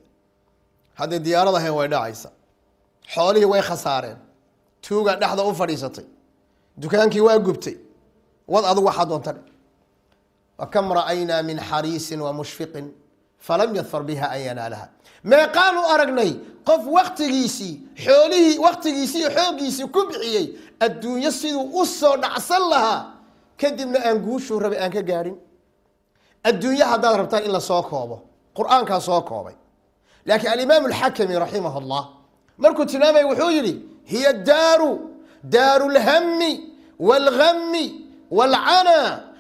hadday diyaarad ahayn way dhacaysa. Xoolihii way khasaareen, tuugaa dhexda u fadhiisatay, dukaankii waa gubtay. Wad adugu waxaa doonta dhe. Wakam ra'aynaa min xariisin wa mushfiqin falam yadfar biha an yanaalaha. Meeqaanu aragnay qof waktigiisii, xoolihii, waktigiisii iyo xooggiisii ku bixiyey adduunyo siduu u soo dhacsan lahaa, kadibna aan guushuu rabay aan ka gaadhin. Adduunyo haddaad rabtaan in la soo koobo, Qur-aankaa soo koobay. Laakiin Alimaam Alxakami raximah llah markuu tilmaamaya wuxuu yihi: hiya daaru daaru lhami wاlgami wاlcana,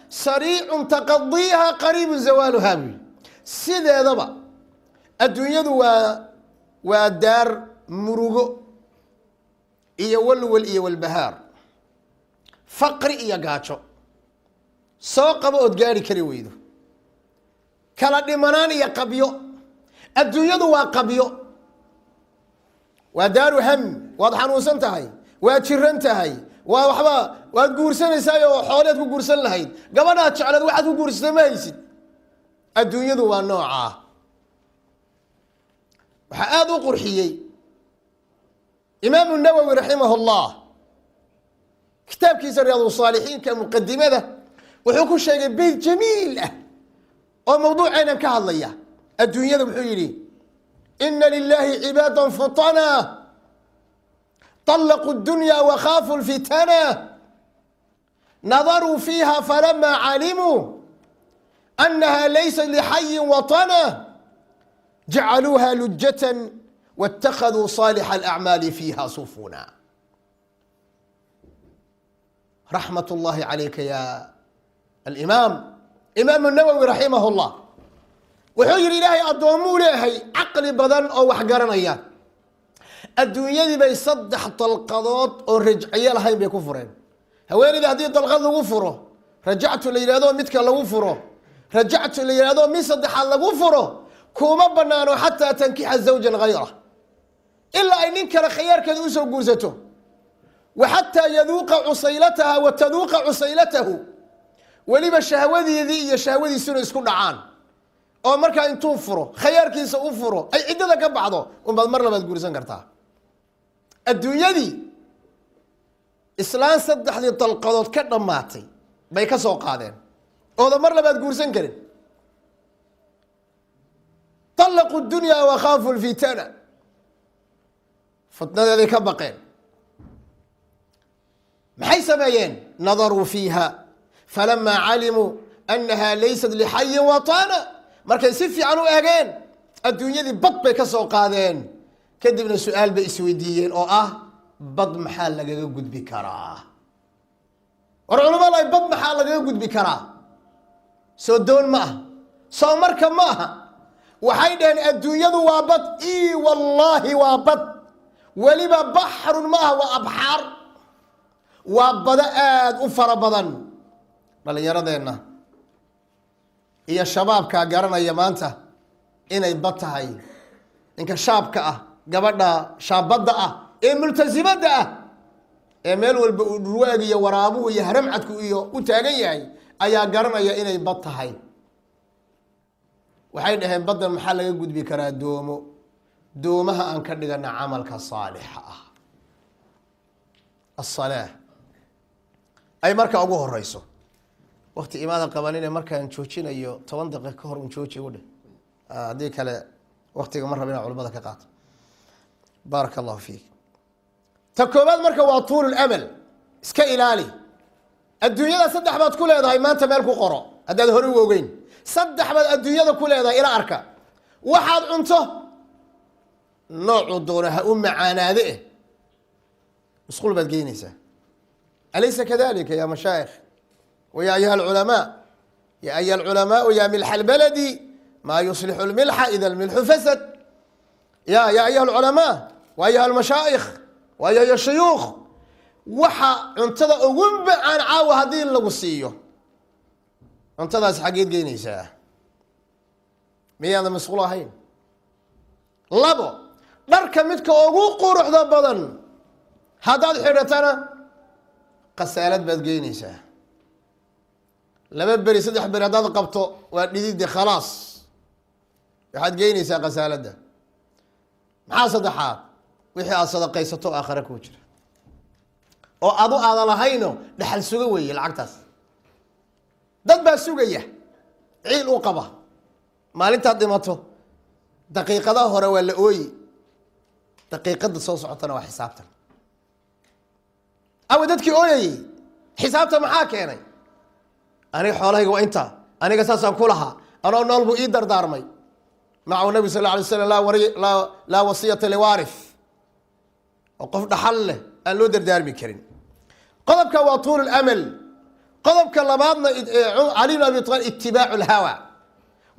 sariicun taqadiiha, qariibu zawaaluha, buu yihi. Sideedaba adduunyadu waa daar murugo iyo walwal iyo walbahaar, faqri iyo gaajo, soo qabo ood gaari kari weydo, kala dhimanaan iyo qabyo. Adduunyadu waa qabyo, waa daaru ham. Waad xanuunsan tahay, waad jiran tahay, waa waxba waad guursanaysaay oo xooleed ku guursan lahayd, gabadhaad jecleed waxaad ku guursatay ma haysid. Adduunyadu waa noocaa. Waxaa aada u qurxiyey Imaamu Nawowi raximah llah kitaabkiisa Riyaad Saalixiinka, muqadimada wuxuu ku sheegay beyt jamiil ah oo mawduucaynan ka hadlaya adduunyada. Wuxuu yihi: ina lilahi cibaada futana طلqوا الdunya وkhafuu الfitana, nadaruu fiiha falama calimuu أnaha laysat lxayi waطana, jacaluuha lujة wاtakaduu صaalix الأcmaali fiiha sufuna. Raxmat اllahi calayka ya alimaam Imaam Nawowi raximah اllah. Wuxuu yihi: Ilaahay addoommuu leehay caqli badan oo wax garanaya. Adduunyadii bay saddex dalqadood oo rajciyo lahayn bay ku fureen. Haweenaydii haddii dalqad lagu furo, rajactu la yidhahdo, midka lagu furo, rajactu la yidhahdo, mid saddexaad lagu furo, kuma banaano xataa tankixa zawjan hayra, ilaa ay nin kale khiyaarkeeda usoo guursato, wa xataa yaduuqa cusaylataha wa taduuqa cusaylatahu. Weliba shahwadeedii iyo shahwadiisuna isku dhacaan, oo markaa intuu furo, khayaarkiisa u furo, ay ciddada ka baxdo, unbaad mar labaad guursan kartaa. Adduunyadii islaan saddexdii dalqadood ka dhammaatay bay ka soo qaadeen ooda mar labaad guursan karin. طلqوا الdunya وkhaafu الfitana, fitnadeeday ka baqeen. Maxay sameeyeen? Nadaruu fiiha falama calimuu أnaha laysat lxayin waطana. Markay si fiican u egeen, adduunyadii bad bay ka soo qaadeen. Kadibna su-aal bay isweydiiyeen oo ah: bad maxaa lagaga gudbi karaa? War culamada, bad maxaa lagaga gudbi karaa? Soo doon ma aha, soo marka ma aha. Waxay dhaheen: adduunyadu waa bad. I wallaahi waa bad, weliba baxrun ma aha, waa abxaar, waa bado aada u fara badan. Dhallinyaradeenna iyo shabaabkaa garanaya maanta inay bad tahay. Ninka shaabka ah, gabadha shaabadda ah ee multasimadda ah ee meel walba uu dhurwaag iyo waraabuhu iyo haramcadku iyo u taagan yahay ayaa garanaya inay bad tahay. Waxay dhaheen: baddan maxaa laga gudbi karaa? Doomo. Doomaha aan ka dhigana camalka saalixa ah, asalaa ay marka ugu horeyso. Wakti imaadan qabanine, markaan joojinayo 10 daqiiqo ka hor un jooji u dheh, haddii kale waktiga ma raba inaan culamada ka qaato. Baaraka allahu fiik. Ta koobaad marka waa tuulu lamal, iska ilaali. Adduunyada saddex baad ku leedahay. Maanta meel ku qoro haddaad hore u ogeyn. Saddex baad adduunyada ku leedahay. Ila arka: waxaad cunto noocuu doono ha u macaanaade eh, musquul baad geynaysaa. Alaysa kadalika ya mashaayikh wa ya ayuha alculamaa? Ya ayuha alculamaau, ya milxa albaladi, maa yuslixu lmilxa ida almilxu fasad. Ya ayuha alculamaa wa ayuha almashaayikh wa ayuha shuyuukh, waxa cuntada ugu macaan caawa haddii lagu siiyo. Cuntadaas xaggeed geynaysaa? Miyaadan masquul ahayn? Labo, dharka midka ugu quruxda badan haddaad xidhatana, qasaalad baad geynaysaa. 2 beri, 3 beri haddaad qabto, waa dhididi, khalaas, waxaad geynaysaa qasaaladda. Maxaa saddexaad? Wixii aad sadaqaysato, aakhare kuu jira oo adu aadan lahayno, dhaxal suga weeye lacagtaas. Dad baa sugaya, ciil u qaba. Maalintaad dhimato, daqiiqadaha hore waa la ooyi, daqiiqada soo socotana waa xisaabtan. Awa dadkii ooyayey? Xisaabta maxaa keenay? Aniga xoolahayga waa intaa, aniga saasaan ku lahaa, anoo nool buu ii dardaarmay. Macahu nabi sal alay slam, laa wasiyata liwaarith, oo qof dhaxal leh aan loo dardaarmi karin. Qodobka waa tuul lamal. Qodobka labaadna, Cali bn Abi Aalib, itibaacu lhawa,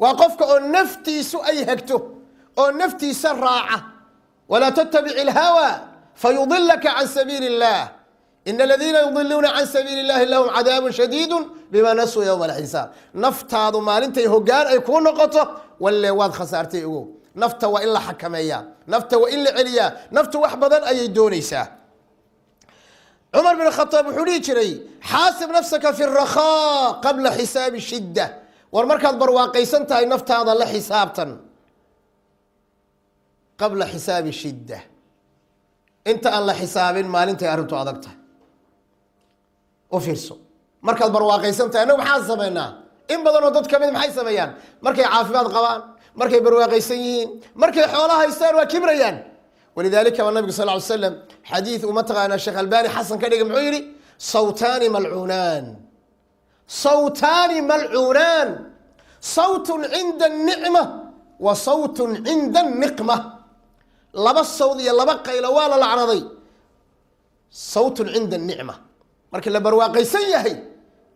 waa qofka oo naftiisu ay hegto oo naftiisa raaca. Walaa tattabic ilhawa fayudilaka can sabiili اllah, ina aladiina yudiluuna can sabiili اllahi lahum cadaabun shadiidu bima nasuu yowma alxisaab. Naftaadu maalintay hogaan ay kuu noqoto, walle waad khasaartay. Ogow, nafta waa in la xakameeyaa, nafta waa in la celiyaa. Naftu wax badan ayay doonaysaa. Cumar bin Khadaab wuxuu dhihi jiray: xaasib nafsaka fi rakhaa qabla xisaabi shidda. War markaad barwaaqaysan tahay, naftaada la xisaabtan, qabla xisaabi shidda, inta aan la xisaabin maalintay arrintu adag tahay. U fiirso, markaad barwaaqaysan tahay. Annagu maxaan samaynaa? In badanoo dad kamid maxay sameeyaan markay caafimaad qabaan, markay barwaaqaysan yihiin, markay xoolo haystaan? Waa kibrayaan. Walidaalika baa nabigu sal ly slam xadiid uu mataqaanaa Sheekh Albani xasan ka dhigay, muxuu yihi? Sawtaani malcuunaan, sawtaani malcuunaan, sawtun cinda anicma wa sawtun cinda anniqma. Laba sawd iyo laba qaylo waa la lacnaday. Sawtun cinda anicma, markii la barwaaqaysan yahay,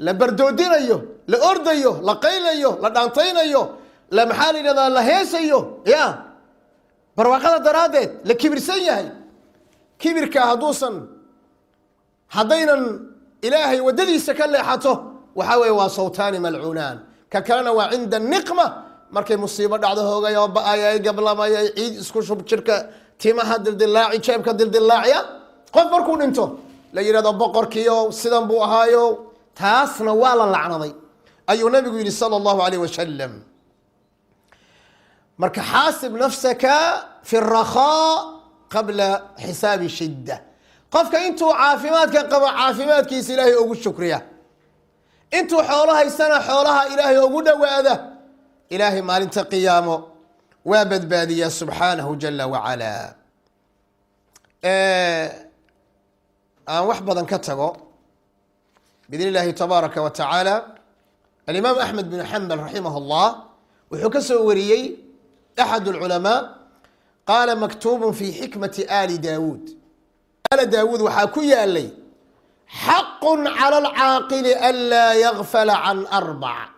la bardoodinayo, la ordayo, la qaylayo, la dhaantaynayo, la, maxaa la yidhahdaa, la heesayo, ya barwaaqada daraaddeed la kibirsan yahay. Kibirka hadduusan, haddaynan Ilaahay waddadiisa ka leexato, waxaa weeye waa sawtaani malcuunaan. Ka kalena waa cinda niqma, markay musiibo dhacdo, hoogay oo ba-ayay, gablamayay, ciid isku shub, jirka timaha dildilaaci, jeebka dildilaaciya. Qof markuu dhinto la yidhahdo boqorkiio sidan buu ahaayo, taasna waa la lacnaday, ayuu nabigu yihi sala allahu alayh wasalam. Marka xaasib nafsaka fi rakhaa qabla xisaabi shidda. Qofka intuu caafimaadka qabo, caafimaadkiisa Ilaahay ugu shukriya. Intuu xoolo haystana, xoolaha Ilaahay ugu dhowaada. Ilaahay maalinta qiyaamo waa badbaadiyaa subxaanahu jala wacalaa. Aan wax badan ka tago, biidn illahi tabaaraka wa tacaala. Alimaam Axmed bin Xambal raximah اllah wuxuu ka soo wariyey axad اlculamaa, qaala: maktuubu fi xikmati ali Daawuud. Aala Daawuud waxaa ku yaalay: xaqu calى alcaaqili anlaa yagfala can arbac,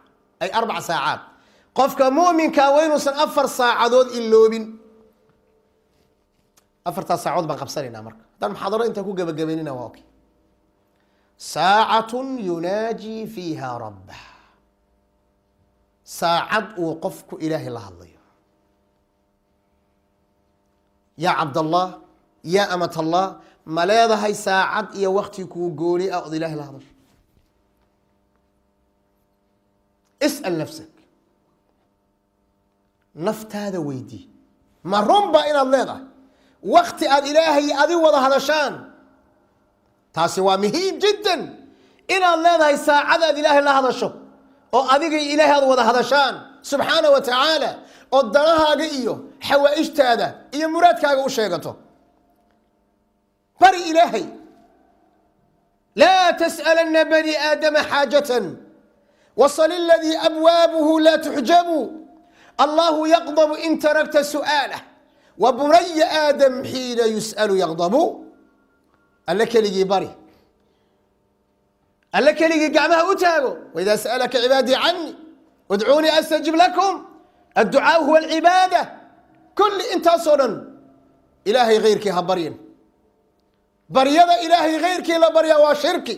ay arbac saacaat. Qofka muminka waa inuusan 4 saacadood iloobin. Afartaas saacadood baan qabsanaynaa. Marka haddaan muxaadaro intaan ku gebagabaynina, waa okay. Saacatun yunaaji fiiha rabbah, saacad uu qofku Ilaahay la hadlayo: yaa cabdallah, yaa amat Allah. Ma leedahay saacad iyo wakti kuu gooni ah ood Ilahay la hadasho? Is'al nafsak, naftaada weydii, ma runba inaad leedahay wakti aad Ilaahay adi wada hadashaan? Taasi waa muhiim jiddan, inaad leedahay saacad aad Ilaahay la hadasho oo adiga Ilaahay aad wada hadashaan subxaana wa tacaala, oo danahaaga iyo xawaaijtaada iyo muraadkaaga u sheegato. Bari Ilaahay. Laa tas'alanna bani aadama xaajatan wasal aladii abwaabuhu laa tuxjabu, allahu yaqdabu in tarakta su'aalah, wa bunaya aadam xiina yus'alu yaqdabu. Alle keligii bari, Alle keligii gacmaha u taago. Waidaa sa'alaka cibaadii cani udcuunii astajib lakum, adducaau huwa alcibaada. Kulli intaasoo dhan, Ilaahay hayrkii ha baryin. Baryada Ilaahay hayrkii la baryaa waa shirki.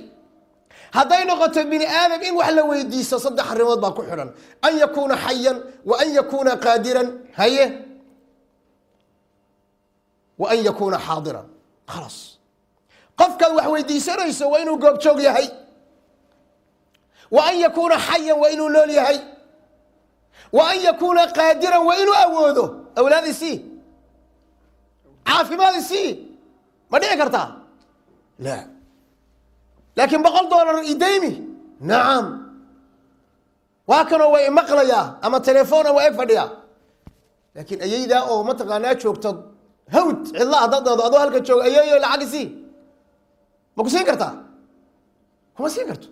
Hadday noqoto bini aadam in wax la weydiisto, saddex arrimood baa ku xidhan: an yakuuna xayan, wa an yakuuna qaadiran, haye, wa an yakuuna xaadiran. Khalaas, qofkaad wax weydiisanayso waa inuu goobjoog yahay, wa an yakuuna xayan, waa inuu nool yahay, wa an yakuuna qaadiran, waa inuu awoodo. Awlaad isii, caafimaad isii, ma dhici kartaa? La, laakiin $100 idaymi, nacam, waa kanoo waa imaqlayaa ama telefoona waa eg fadhiyaa. Laakiin ayeydaa oo mataqaanaa joogta hawd cidla, haddaad dhahdo adoo halka jooga, "Ayeeyo, lacag isii," ma ku siin kartaa? Kuma siin karto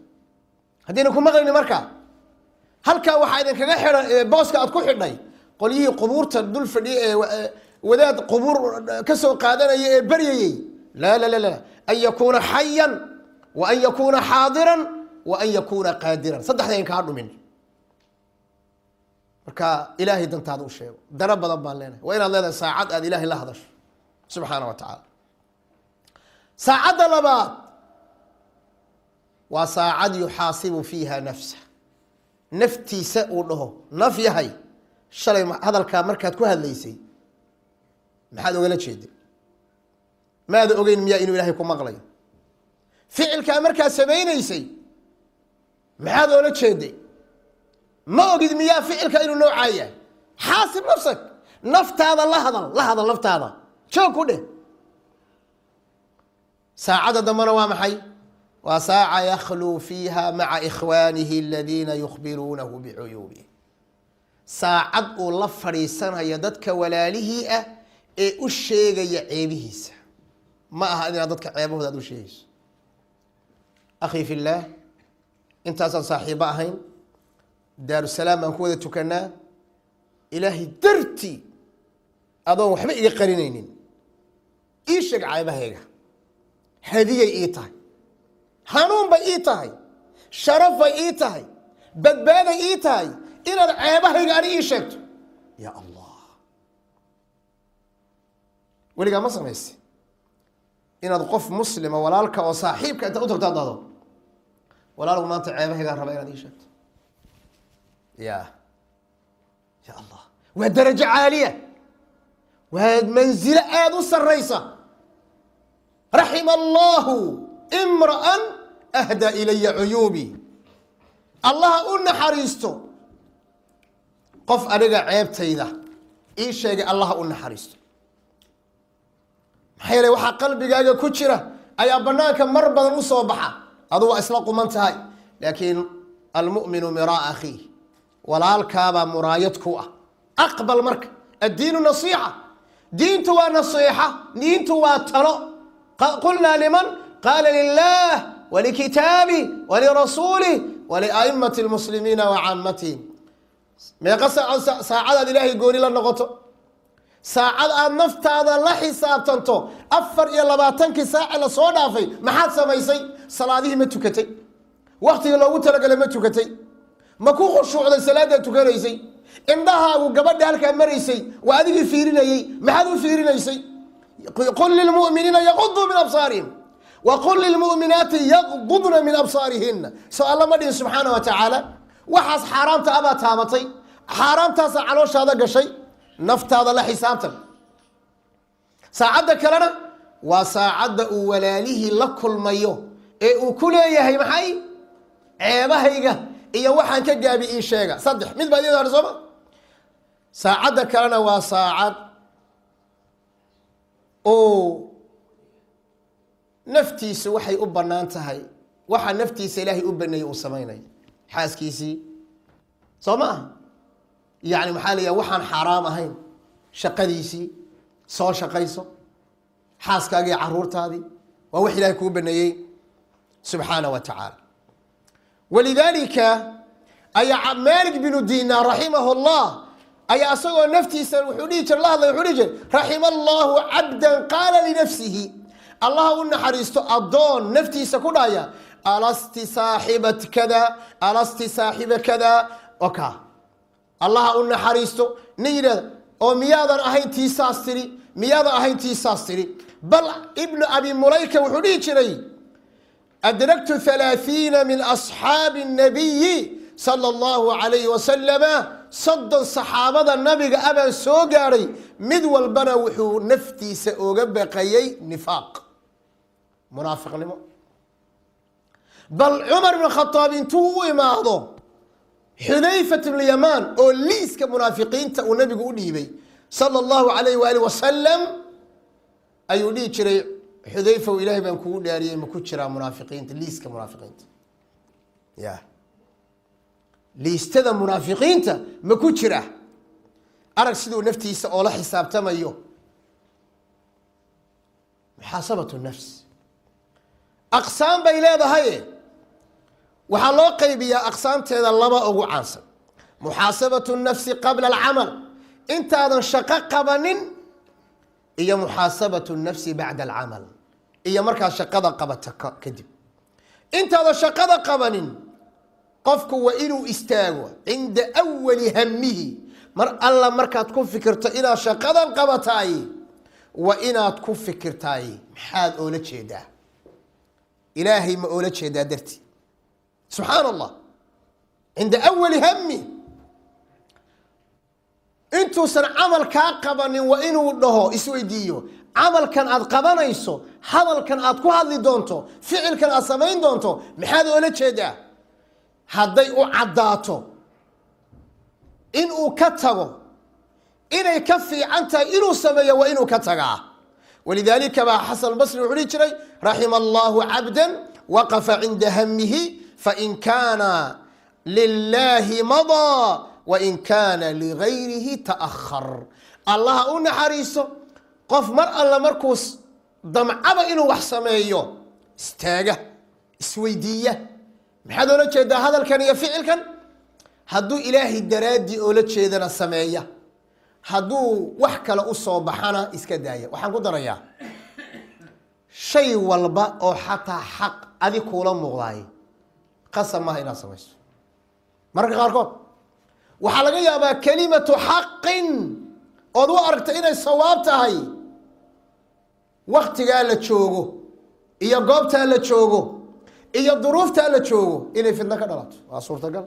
haddayna ku maqlayni. Markaa halkaa waxaa idinkaga xidhan booska aad ku xidhay qolyihii qubuurta dul fadhiya ee wadaad qubuur ka soo qaadanaya ee baryayey. La, la, la, la. An yakuuna xayan, wa an yakuuna xaadiran, wa an yakuuna qaadiran, saddexda in kaa dhumin. Marka Ilaahay dantaada u sheego. Dano badan baan leenahay. Waa inaad leedahay saacad aad Ilaahay la hadasho, subxaana wa tacaala. Saacadda labaad waa saacad yuxaasibu fiiha nafsa, naftiisa uu dhaho: "Naf yahay, shalay hadalkaa markaad ku hadlaysay maxaad ogala jeeday? Maada ogeyn miyaa inuu Ilaahay ku maqlayo? Ficilkaa markaad samaynaysay maxaad oola jeeday? Ma ogid miyaa ficilka inuu noocaa yahay?" Xaasib nafsak, naftaada la hadal, la hadal naftaada, joog ku dheh. Saacadda dambena waa maxay? Waa saaca yakhluu fiiha maca ikhwaanihi aladiina yukhbiruunahu bicuyuubih, saacad uu la fadhiisanayo dadka walaalihii ah ee u sheegaya ceebihiisa. Ma aha inaad dadka ceebahooda aad u sheegayso. Akhii fi illaah, intaasaan saaxiibo ahayn, Daarusalaam baan ku wada tukanaa. Ilaahay dartii, adoon waxba iga qarinaynin, ii sheeg ceebahayga. Hadiyay ii tahay, hanuun bay ii tahay, sharaf bay ii tahay, badbaaday ii tahay inaad ceebahayga ani ii sheegto. Ya Allah, weligaa ma samayse inaad qof muslima, walaalka oo saaxiibka, intaad u tagto ad dhahdo, "Walaalgu, maanta ceebahaygaan raba inaad ii sheegto"? Ya Allah, waa darajo caaliya, waa manzilo aada u saraysa. Raxima allahu imra'an ahdaa ilaya cuyuubi. Allaha u naxariisto qof aniga ceebtayda ii sheegay, Allaha u naxariisto. Maxaa yeele, waxaa qalbigaaga ku jira ayaa banaanka mar badan u soo baxa. Adu waa isla quman tahay, laakiin almu'minu miraa akhiih, walaalkaabaa muraayad ku ah. Aqbal marka. Addiinu nasiixa, diintu waa nasiixa, diintu waa talo. Qulnaa liman? Qaala lilah walikitaabi walirasuulih waliaimati lmuslimiina wa caammatihim. Meeqa saacadaad Ilaahay gooni la noqoto, saacad aad naftaada la xisaabtanto? 24-kii saace la soo dhaafay maxaad samaysay? Salaadihii ma tukatay? Waktiga loogu talagalay ma tukatay? Ma ku khushuucday salaadaad tukanaysay? Indhahaagu gabadha halkaa maraysay waa adigii fiirinayey, maxaad u fiirinaysay? Qul lilmu'miniina yaquduu min absaarihim waqul lilmu'minaati yaqdudna min absaarihina. So Alla ma dhihin, subxaana wa tacaala? Waxaas xaaraamta abaa taabatay, xaaraamtaasaa calooshaada gashay. Naftaada la xisaabtan. Saacadda kalena waa saacadda uu walaalihii la kulmayo ee uu ku leeyahay, "Maxay ceebahayga iyo waxaan ka gaabi ii sheega." Saddex mid baa iyado sooma. Saacadda kalena waa saacad uu naftiisu waxay u bannaan tahay, waxa naftiisa Ilaahay u baneeyey uu samaynayo. Xaaskiisii soo ma aha? Yani maxaa la yidhaha, waxaan xaaraam ahayn, shaqadiisii soo shaqayso, xaaskaagii, caruurtaadii, waa wax Ilahay kuu baneeyey, subxaana wa tacaala. Walidaalika ayaa Malik binu Diinaar, raximah llah, ayaa isagoo naftiisa wuxuu dhihi jir la hadlay, wuxuu dhihi jiray: "Raxima allahu cabdan qaala linafsihi." Allaha u naxariisto addoon naftiisa ku dhahaya: "Alasti saaxibat kada, alasti saaxiba kada." Oka, Allaha u naxariisto nin yidhahda oo "Miyaadan ahayn tii saas tiri? Miyaadan ahayn tii saas tiri?" Bal Ibnu Abi Mulayka wuxuu dhihi jiray Adraktu 30 min asxaabi الnabiyi sala allahu alayhi wasalama, 30 saxaabada nabiga abaan soo gaadhay, mid walbana wuxuu naftiisa oga baqayay nifaaq, munaafiqnimo. Bal Cumar ibn Khadaab intuu u imaado Xudayfat ibn Yamaan oo liiska munaafiqiinta uu nabigu u dhiibay sala allahu alayh waali wasalam, ayuu dhihi jiray: "Xudayfaw, ilaahay baan kugu dhaariyey, ma ku jiraa munaafiqiinta, liiska munaafiqiinta? Ya liistada munaafiqiinta ma ku jira?" Arag siduu naftiisa oola xisaabtamayo. Muxaasabatu nafs aqsaam bay leedahay. Waxaa loo qaybiyaa aqsaamteeda laba ugu caansan: muxaasabatu nafsi qabla alcamal, intaadan shaqo qabanin, iyo muxaasabatu nafsi bacda alcamal, iyo markaad shaqada qabata kadib. Intaadan shaqada qabanin, qofku waa inuu istaago cinda awali hamihi. Mar alla markaad ku fikirto inaad shaqadan qabataay, waa inaad ku fikirtaay: maxaad oola jeedaa? Ilaahay ma oola jeedaa darti? Subxaan Allah. Cinda awali hami, intuusan camal kaa qabanin, waa inuu dhaho, isweydiiyo: camalkan aad qabanayso, hadalkan aad ku hadli doonto, ficilkan aad samayn doonto, maxaad oola jeedaa? Hadday u caddaato inuu ka tago inay ka fiican tahay inuu sameeyo, waa inuu ka tagaa. Walidaalika baa Xasan Basri wuxuu dhihi jiray: "Raxima allahu cabda waqafa cinda hamihi, fain kaana lilahi madaa, wain kaana ligayrihi ta'ahar." Allaha u naxariiso qof mar alla markuu damcaba inuu wax sameeyo istaaga, isweydiiya: maxaad oola jeedaa hadalkan iyo ficilkan? Hadduu Ilaahay daraaddii oola jeedana sameeya, hadduu wax kale u soo baxana iska daaya. Waxaan ku darayaa, shay walba oo xataa xaq adi kuula muuqdaay qasab maaha inaad samayso. Mararka qaarkood waxaa laga yaabaa kelimatu xaqin ood u aragta inay sawaab tahay waktigaa la joogo iyo goobtaa la joogo iyo duruuftaa la joogo inay fitno ka dhalato, waa suurtagal.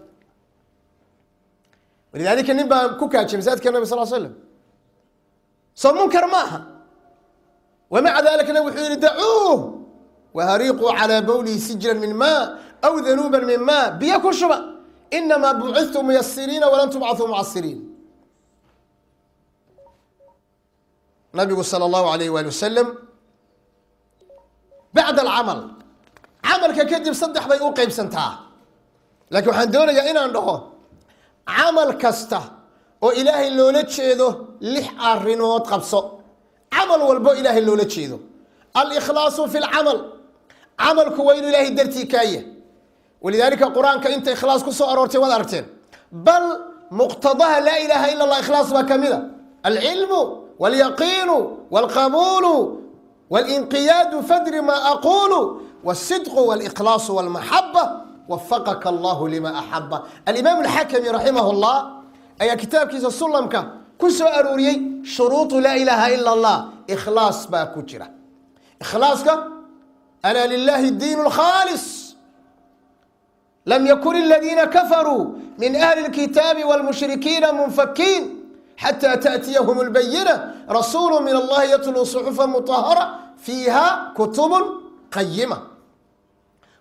Walidaalika nin baa ku kaajiyay masaajidka Nabi sal slam. Soo munkar ma aha? Wamaca dalika nabig wuxuu yihi: "Dacuuh wahariiquu calaa bawlihi sijran min maa aw danuuban min maa." Biyo ku shuba. Inamaa bucithtum muyasiriina walam tubcathuu mucasiriin. Nabigu sala allahu alayh waali wasalam, bacda alcamal, camalka kadib, saddex bay u qeybsantaa. Laakiin waxaan doonayaa inaan dhaho, camal kasta oo Ilaahay loola jeedo lix arrimood qabso. Camal walbo Ilaahay loola jeedo, alikhlaasu fi lcamal, camalku waa inuu Ilaahay dartii kaaya. Walidaalika Qur-aanka inta ikhlaas ku soo aroortay waad aragteen. Bal muqtadaha laa ilaaha ila Allah ikhlaas baa kamida: alcilmu walyaqiinu walqabuulu walinqiyaadu, fadri ma aquulu, wاsidqu wاlikhlaasu wاlmaxaba, wafaqaka allahu lima axaba. Alimaam alxakami raximah اllah ayaa kitaabkiisa sulamka ku soo arooriyey shuruuطu laa ilaaha ila allah. Ikhlaas baa ku jira. Ikhlaaska, alaa lilahi diin اkhaalis, lam yakun aladiina kafaruu min ahli اlkitaabi wاlmushrikiina munfakiin xatى taأtiyahum اlbayina, rasuulu min allahi yatluu suxufa muطahara fiiha kutub qayima,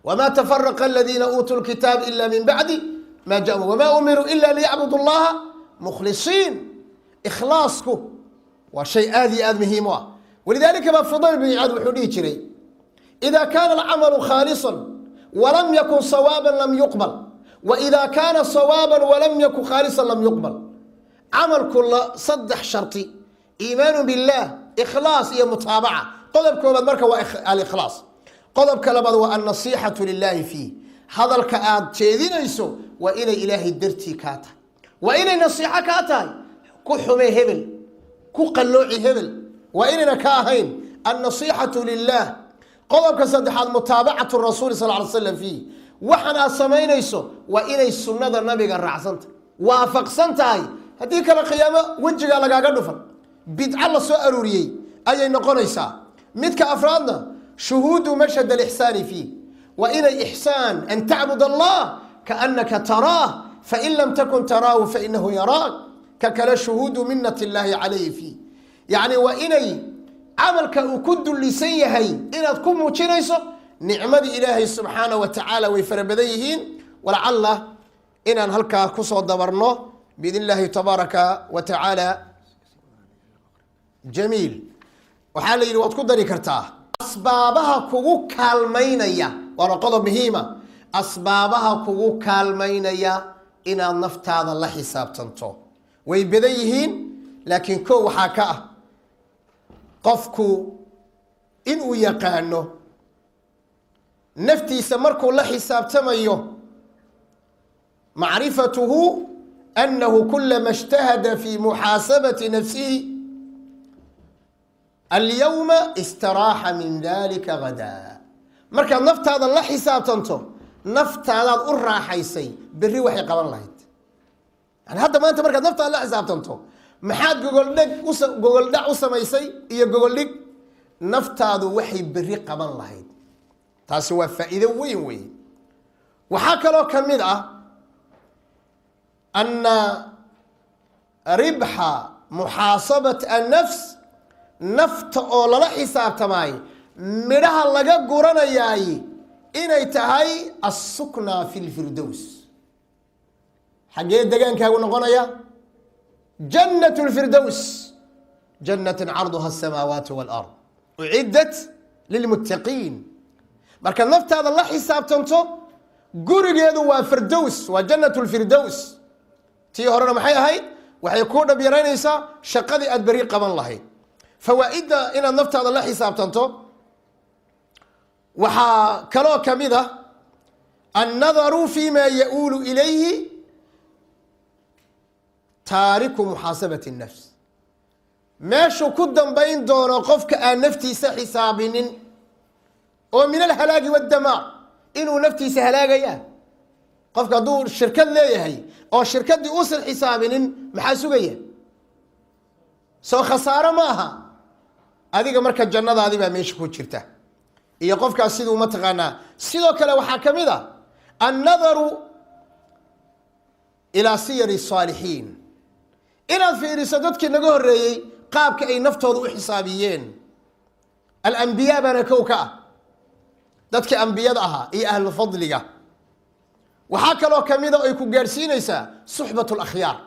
wma tafaraqa aladiina uutuu lkitaab ila min bacdi ma jaءu, wma umiruu ila liyacbudu اllaha mukhlisiin. Ikhlaasku waa shay aad iyo aad muhiim u ah. Walidalika ba Fudayl bin Ciyaad wuxuu dhihi jiray: "Ida kana alcamalu khaalisa walam yakun sawaaba lam yuqbal, waida kaana sawaaba walam yakun khaalisa lam yuqbal." Camalku saddex sharti: iimaanu biاllah, ikhlaas iyo mutaabaca. Qodob koobaad marka waa alikhlaas. Qodobka labaad waa annasiixatu lilahi fiih. Hadalka aad jeedinayso waa inay Ilaahay dartii kaa tahay, waa inay nasiixo kaa tahay. Ku xume hebel, ku qallooci hebel, waa inayna ka ahayn. Annasiixatu lilah. Qodobka saddexaad, mutaabacatu rasuuli sal ly slam fiih. Waxan aad samaynayso waa inay sunnada nabiga raacsantahay, waafaqsan tahay. Haddii kale qiyaamo wejigaa lagaaga dhufan, bidco la soo aruuriyey ayay noqonaysaa. Midka afraadna, shuhuudu mashhad alixsaani fiih. Waa inay ixsaan, an tacbud Allah kaanaka taraah, fain lam takun taraahu fainahu yaraak. Ka kale, shuhuudu minat illaahi calayhi fi, yacni waa inay camalka uu ku dullisan yahay inaad ku muujinayso nicmadii Ilaahay subxaana wa tacaala. Way fara badan yihiin. Walacalla inaan halkaa kusoo dabarno biidn illaahi tabaaraka wa tacaala. Jamiil, waxaa la yidhi waad ku dari kartaa asbaabaha kugu kaalmaynaya. Waana qodob muhiima, asbaabaha kugu kaalmaynaya inaad naftaada la xisaabtanto way badan yihiin, laakiin ko waxaa ka ah qofku inuu yaqaano naftiisa markuu la xisaabtamayo, macrifatuhu annahu kulama اجtahada fi muxaasabati nafsihi alyawma istaraaxa min dalika gadaa. Markaad naftaada la xisaabtanto, naftaadaad u raaxaysay berri waxay qaban lahayd. Yani hadda maanta markaad naftaada la xisaabtanto, maxaad gogoldheg gogoldhac u samaysay iyo gogoldhig naftaadu waxay berri qaban lahayd. Taasi waa faa'iido weyn wey. Waxaa kaloo ka mid ah ana ribxa muxaasabat annafs, nafta oo lala xisaabtamaay midhaha laga guranayaay inay tahay assukna fi lfirdows. Xaggee degaankaagu noqonaya? Jannat lfirdows, jannat carduha asamaawaat walard, uciddat lilmuttaqiin. Markaad naftaada la xisaabtanto, gurigeedu waa firdows, waa jannat lfirdows. Tii horena maxay ahayd? Waxay kuu dhab yaraynaysaa shaqadii aad beri qaban lahayd. Fawaa'idda inaad naftaada la xisaabtanto waxaa kaloo ka mid ah annadaru fi ma ya-uulu ilayhi taariku muxaasabati الnafs, meeshuu ku dambayn doono qofka aan naftiisa xisaabinin oo min alhalaagi waddamaar, inuu naftiisa halaagaya. Qofka hadduu shirkad leeyahay oo shirkaddii uusan xisaabinin, maxaa sugaya? Soo khasaaro ma aha? Adiga marka jannadaadi baa meesha ku jirta iyo qofkaas siduu mataqaanaa. Sidoo kale waxaa ka mid a annadaru ilaa siyari saalixiin, inaad fiiriso dadkii naga horreeyey qaabka ay naftooda u xisaabiyeen. Alambiyaa baana kow ka ah, dadkii ambiyada ahaa iyo ahlu fadliga. Waxaa kaloo kamida ay ku gaadhsiinaysaa suxbat alakhyaar,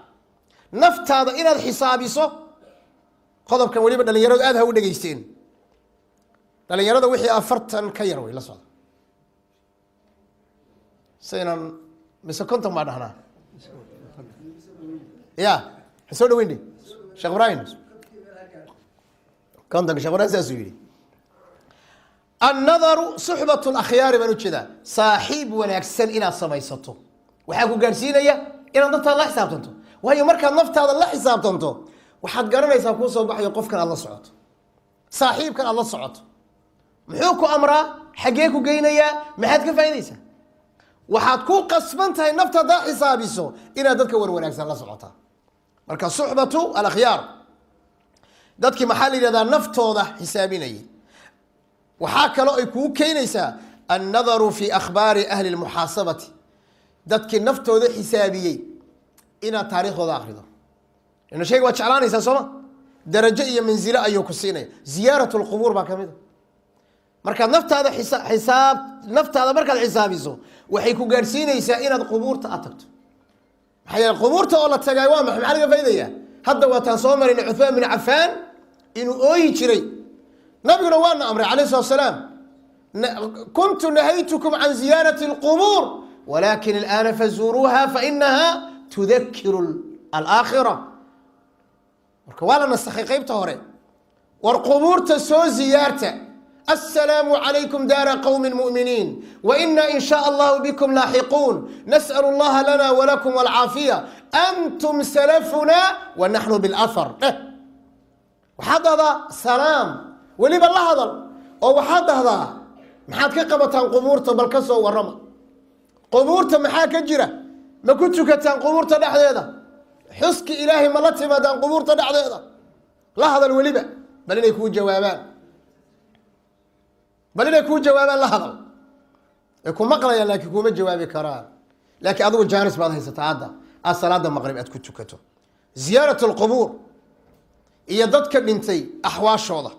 naftaada inaad xisaabiso. Qodobkan weliba dhalinyaradu aad ha u dhegeysteen. Dhalinyarada wixii 40 ka yar way la socda, saynan mise 50 baa dhahnaa ya. Ha soo dhaweyn de Sheekh Ibrahim, 50-ka Shekh Ibrahim saasuu yihi. Annadaru suxbat alakhyaari baan ujeedaa, saaxiib wanaagsan inaad samaysato waxaa ku gaadhsiinaya inaad naftaada la xisaabtanto. Waayo, markaad naftaada la xisaabtanto, waxaad garanaysaa kuu soo baxayo qofkan aad la socoto, saaxiibkan aad la socoto muxuu ku amraa, xaggee ku geynayaa, maxaad ka faa'idaysaa. Waxaad ku qasban tahay nafta haddaad xisaabiso inaad dadka war wanaagsan la socotaa. Marka suxbatu alakhyaar, dadkii maxaa la yidhahdaa naftooda xisaabinayay. Waxaa kaloo ay kuu keenaysaa annadaru fi akhbaari ahli lmuxaasabati, dadkii naftooda xisaabiyey inaad taariikhdooda akrido. Ino shayga waad jeclaanaysaa sooma? Darajo iyo manzilo ayuu ku siinaya. Ziyaarat lqubuur baa kamid a. Markaad naftaada xisaab, naftaada markaad xisaabiso, waxay ku gaadhsiinaysaa inaad qubuurta aad tagto. Maxaa yeele, qubuurta oo la tagay waa maxay? Maxaa laga faydaya? Hadda waataan soo marayna Cuthmaan bin Cafaan inuu ooyi jiray. Nabiguna waana amray calayh salatu salaam: "Kuntu nahaytukum can ziyaarati alqubuur, walakin alaana fazuuruuha fainaha tudakiru alaakhira." Marka waa la nasakhay qeybta hore. War qubuurta soo ziyaarta. "Aلsalaamu calaykum daara qowmi muؤminiin waina in shaء allahu bikum laaxiquun, nasأl اllaha lana walakum alcaafiya, antum salafuna wanaxnu biاlahar." Eh, waxaad dhahdaa salaam, weliba la hadal oo waxaad dhahdaa: "Maxaad ka qabataan qubuurta? Bal ka soo warrama qubuurta, maxaa ka jira? Ma ku tukataan qubuurta dhexdeeda? Xuski Ilaahay ma la timaadaan qubuurta dhexdeeda?" La hadal weliba, bal inay kuu jawaabaan, bal inay kuu jawaabaan la hadal. Way ku maqlayaan, laakiin kuma jawaabi karaan. Laakiin adigu jaanis baad haysataa hadda aad salaada maqrib aad ku tukato. Ziyaarat alqubuur iyo dadka dhintay axwaashooda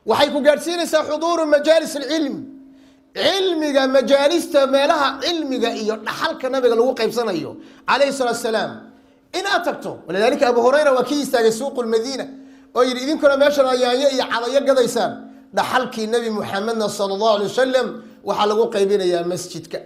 waxay ku gaadhsiinaysaa xuduuru majaalis alcilm, cilmiga majaalista, meelaha cilmiga iyo dhaxalka Nabiga lagu qaybsanayo calayhi salaatu salaam inaad tagto. Walidaalika Abu Hurayra waa kii istaagay suuqu Lmadiina oo yidhi: "Idinkuna meeshan ayaanyo iyo cadayo gadaysaan, dhaxalkii Nebi Muxamedna sala Allahu alay wasalam waxaa lagu qaybinayaa masjidka."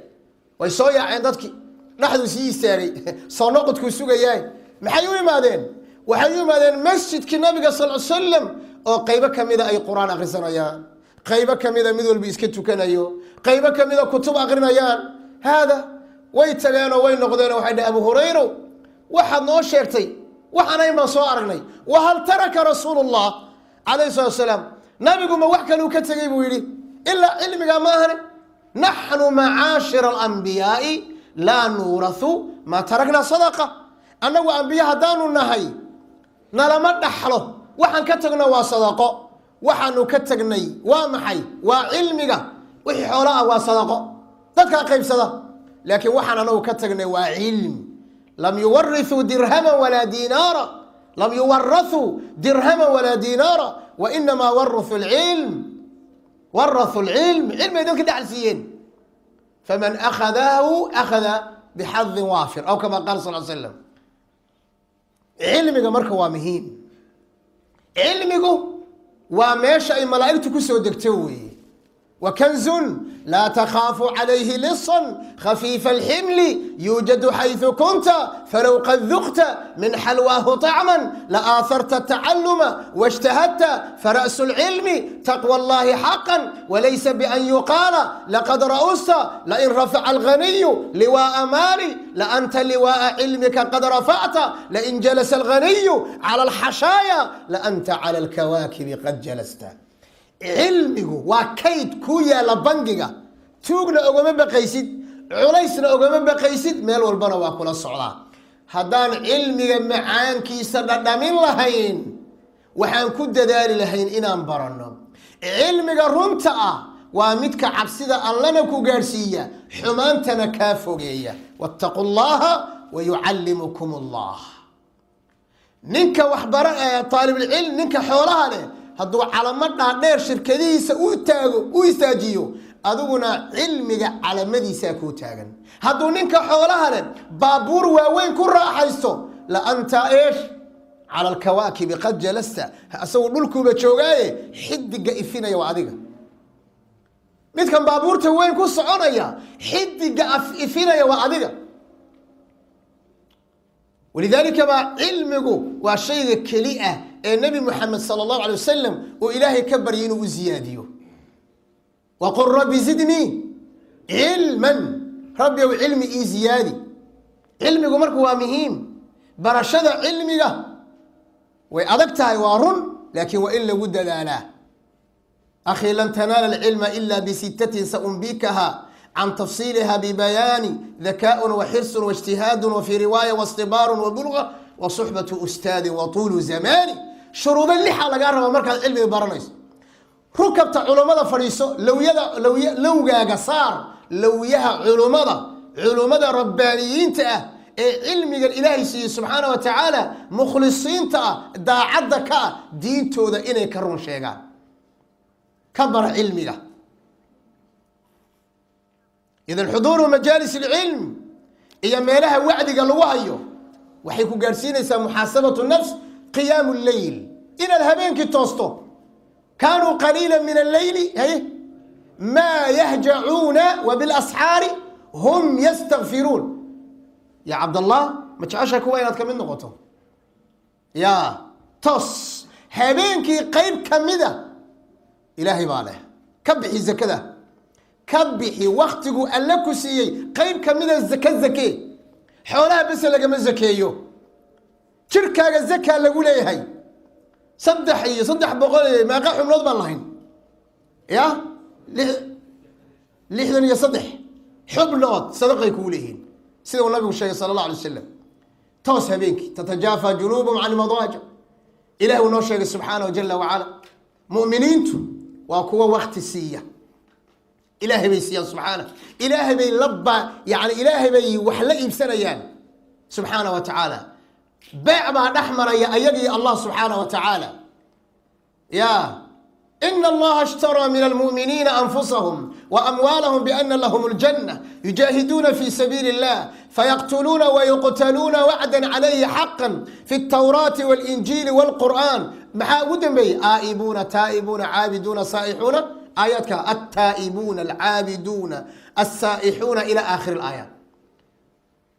Way soo yaaceen dadkii, dhexduu sii istaagay, soo noqodkuu sugayaay. Maxay u imaadeen? Waxay u imaadeen masjidkii Nabiga sal l salam oo qaybo kamida ay Qur-aan akhrisanayaan, qaybo kamida mid walba iska tukanayo, qaybo kamida kutub akrinayaan. Haada way tageenoo way noqdeenoo waxay dheh: "Abu Hurayro, waxaad noo sheegtay waxaanayn baan soo aragnay. Wahal taraka rasuulu Llah calayhi salatu salaam? Nabigu ma wax kaluu ka tegey?" buu yidhi. "Ilaa cilmigaa ma ahane. Naxnu macaashira alambiyaai laa nuurahu maa tarakna sadaqa. Annagu ambiye haddaanu nahay nalama dhaxlo, waxaan ka tagno waa sadaqo. Waxaanu ka tagnay waa maxay? Waa cilmiga. Wixii xoolo ah waa sadaqo, dadkaa qaybsada, laakiin waxaan anagu ka tagnay waa cilmi. Lam yuwarithuu dirhama walaa diinaara, lam yuwarathuu dirhama walaa diinaara, wainamaa warathuu lcilm, warathuu lcilm. Cilmigay dadka dhaxal siiyeen. Faman akhadahu akhada bixadin waafir, aw kama qaala sal slam. Cilmiga marka waa muhiim. Cilmigu waa meesha ay malaa'igtu ku soo degto weeye. وكنز لا تخاف عليه لصا خفيف الحمل يوجد حيث كنت، فلو قد ذقت من حلواه طعما لآثرت التعلم واجتهدت. فرأس العلم تقوى الله حقا، وليس بأن يقال لقد رأست. لئن رفع الغني لواء مالي لأنت لواء علمك قد رفعت، لئن جلس الغني على الحشايا لأنت على الكواكب قد جلست. Cilmigu waa kayd ku yaalla bangiga, tuugna ogama baqaysid, culaysna ogama baqaysid, meel walbana waa kula socdaa. Haddaan cilmiga macaankiisa dhadhamin lahayn, waxaan ku dadaali lahayn inaan baranno. Cilmiga runta ah waa midka cabsida Allana ku gaadhsiiya, xumaantana kaa fogeeya. Wattaqu Llaha wayucallimukum Allah. Ninka waxbara aalibulcilm, ninka xoolaha leh hadduu calamo dhaadheer shirkadihiisa u taago, u istaajiyo, adiguna cilmiga calamadiisaa kuu taagan. Hadduu ninka xoolaha leh baabuur waaweyn ku raaxaysto, la anta eesh cala alkawaakibi qad jalasta. Asagoo dhulkuuba joogaaye, xidiga ifinaya waa adiga. Midkan baabuurta weyn ku soconaya, xidiga ifinaya waa adiga. Walidaalika baa cilmigu waa shayga keli ah ee Nebi Muxamed sala Allahu alay wasalam uu Ilaahay ka baryay inuu u ziyaadiyo: waqul rabbi zidnii cilman. Rabbi ow, cilmi ii ziyaadi. Cilmigu marka waa muhiim. Barashada cilmiga way adag tahay, waa run, laakiin waa in lagu dadaalaa. Akhii, lan tanaala alcilma ila bisittatin saunbikaha can tafsiiliha bibayaani: dakaaء waxirsu waاjtihaadu, wafii riwaaya wاstibaaru wabulga wasuxbatu ustaadi watuulu zamaani. Shuruudo lixa lagaa rabaa markaad cilmiga baranayso. Rukabta culummada fadhiiso, lowyada lowgaaga saar, lowyaha culummada, culummada rabbaaniyiinta ah ee cilmigan Ilaahay siiyey subxaana wa tacaala, mukhlisiinta ah, daacadda ka ah, diintooda inay ka run sheegaan, ka bara cilmiga. Idan xuduuru majaalis alcilm iyo meelaha wacdiga lagu hayo waxay ku gaadhsiinaysaa muxaasabatu nafs. Qiyaamu lleyl, inaad habeenkii toosto. Kaanuu qaliila min alleyli haye maa yahjacuuna wa bilasxaari hum yastakfiruun. Ya Cabdallah, ma jecesha kuwa inaad ka mid noqoto? Ya toos habeenkii qayb kamida, Ilaahay baa leh, ka bixi zakada, ka bixi waktigu Alle ku siiyey qayb kamida, ka zakee. Xoolaha bese lagama zakeeyo, jirkaaga zakaa lagu leeyahay. Saddex iyo 300 iyo meeqa xubnood baan lahayn? Ya 63 xubnood sadaqay kugu leeyihiin, sida uu Nabigu sheegay sala Allah alay wasalam. Toos habeenkii. Tatajaafa junuubum can madaajic. Ilahi uu noo sheegay subxaanahu jala wacala, mu'miniintu waa kuwa wakti siiya. Ilaahay bay siiyaan subxaana, Ilaahay bay laba, yani Ilaahay bay wax la iibsanayaan subxaana wa tacaala. Beec baa dhex maraya ayagii Allah subxaana wa tacaala. Ya ina Allaha ishtaraa min almu'miniina anfusahum waamwaalahum biana lahum اljanna yujaahiduuna fi sabiili اllah fayaqtuluuna wayuqtaluuna wacdan calayhi xaqa fi اltawraati wاlinjiili wاlqur'an. Maxaa ugu dambeeyey? Aa'ibuuna, taa'ibuuna, caabiduuna, saa'ixuuna. Aayaadka altaa'ibuuna, alcaabiduuna, alsaa'ixuuna, ila aakhiri alaayaat.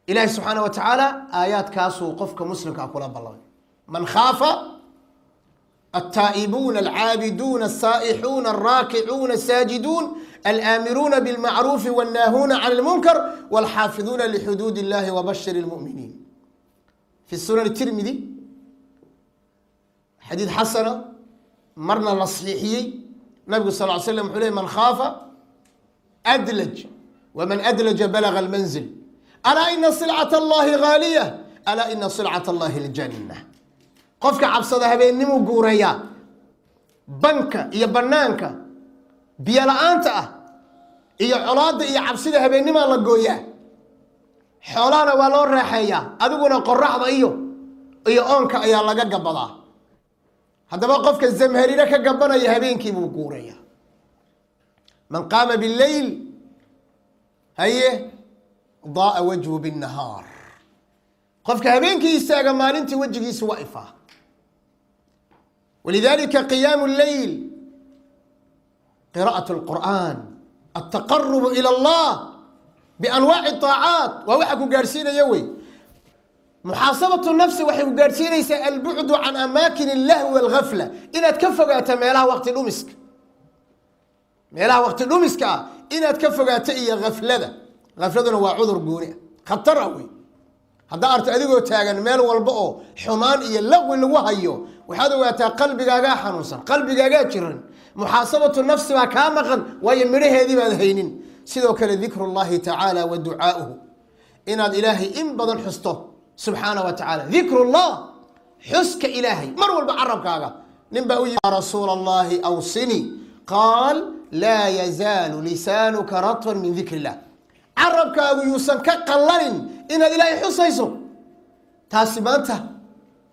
Ilaahi subxaana wa tacaala aayaadkaasuu qofka muslimkaa kula ballamay. Man khaafa, التائبون، العابدون، السائحون، الراكعون، الساجدون، الآمرون بالمعروف والناهون عن المنكر، والحافظون لحدود الله، وبشر المؤمنين. في السنن الترمذي xadiid xasana marna la saxiixiyey, nabigu sal ly slam wuxuu ley: "Man khaafa adlaj, waman adlaja balaga almanzil. Alaa ina silcata Allahi ghaaliya, alaa ina silcata Allahi aljanna." Qofka cabsada habeennimuu guureeyaa, banka iyo banaanka biyo la-aanta ah iyo colaadda iyo cabsida habeennimaa la gooyaa, xoolahana waa loo raaxeeyaa, adiguna qoraxda iyo oonka ayaa laga gabadaa. Haddaba qofka zamharire ka gabanaya habeenkii buu guurayaa. Man qaama billeyl, haye, daaa wajhu binnahaar. Qofka habeenkii istaaga, maalintii wejigiisu waa ifaa. Walidalika qiyaamu lleyl, qira'at اlqur'an, altaqarubu ila Allah bianwaaci طaacaat, waa waxa ku gaadhsiinaya wey. Muxaasabatu nafsi waxay ku gaadhsiinaysaa albucdu can amaakin illahwi walgafla, inaad ka fogaato meelaha waqti dhumiska, meelaha waqti dhumiska ah inaad ka fogaato iyo gaflada. Gafladuna waa cudur gooni ah, khatar ah wey. Haddaa arto adigoo taagan meel walba oo xumaan iyo laqwi lagu hayo, waxaad ogaataa qalbigaagaa xanuunsan, qalbigaagaa jiran, muxaasabatu nafsi baa kaa maqan, waayo midhaheedii baad haynin. Sidoo kale dikru llahi tacaala wa ducaauhu, inaad Ilaahay in badan xusto subxaana wa tacaala. Dikru llah, xuska Ilaahay mar walba carabkaaga. Nin baa u yimi: "Ya Rasuula Allahi, awsinii." Qaal: "Laa yazaalu lisaanuka ratban min dikri illah." Carabkaagu yuusan ka qallalin inaad Ilaahay xusayso. Taasi maanta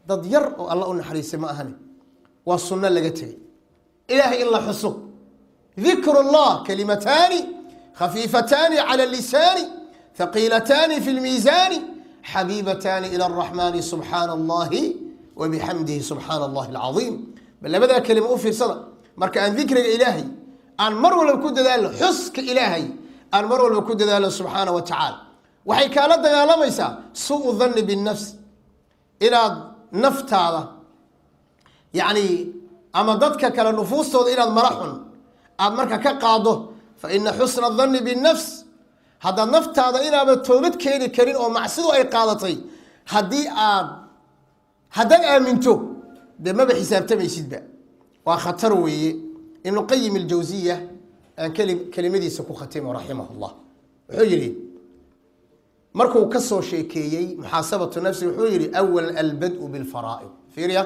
dad yar oo Alla u naxariisay ma ahani, waa sunno laga tegey Ilaahay in la xuso. Dikru llah, kalimataani khafiifataani cala lisaani, thaqiilataani fi lmiisaani, xabiibataani ila araxmaani: subxaana Allahi wabixamdihi, subxaana Allahi alcaiim. Bal labadaa kelima u fiirsada. Marka aan dikriga Ilaahay aan mar walba ku dadaalno, xuska Ilaahay aan mar walba ku dadaalo subxaana wa tacaala. Waxay kaala dagaalamaysaa suu dhanni binnafs, inaad naftaada yacni ama dadka kale nufuustooda inaad mala xun aad marka ka qaado. Fa ina xusna dhanni binnafs, haddaad naftaada inaaba toobad keeni karin oo macsidu ay qaadatay, haddii aad haddaad aaminto, dee maba xisaabtamaysidba, waa khatar weeye. Ibnu Qayim Aljawsiya aan kelimadiisa ku khatimo, raximah llah, wuxuu yihi markuu ka soo sheekeeyey muxaasabatu nafsi, wuxuu yihi: "Awal albad-u bilfaraa'id." Fiiriya,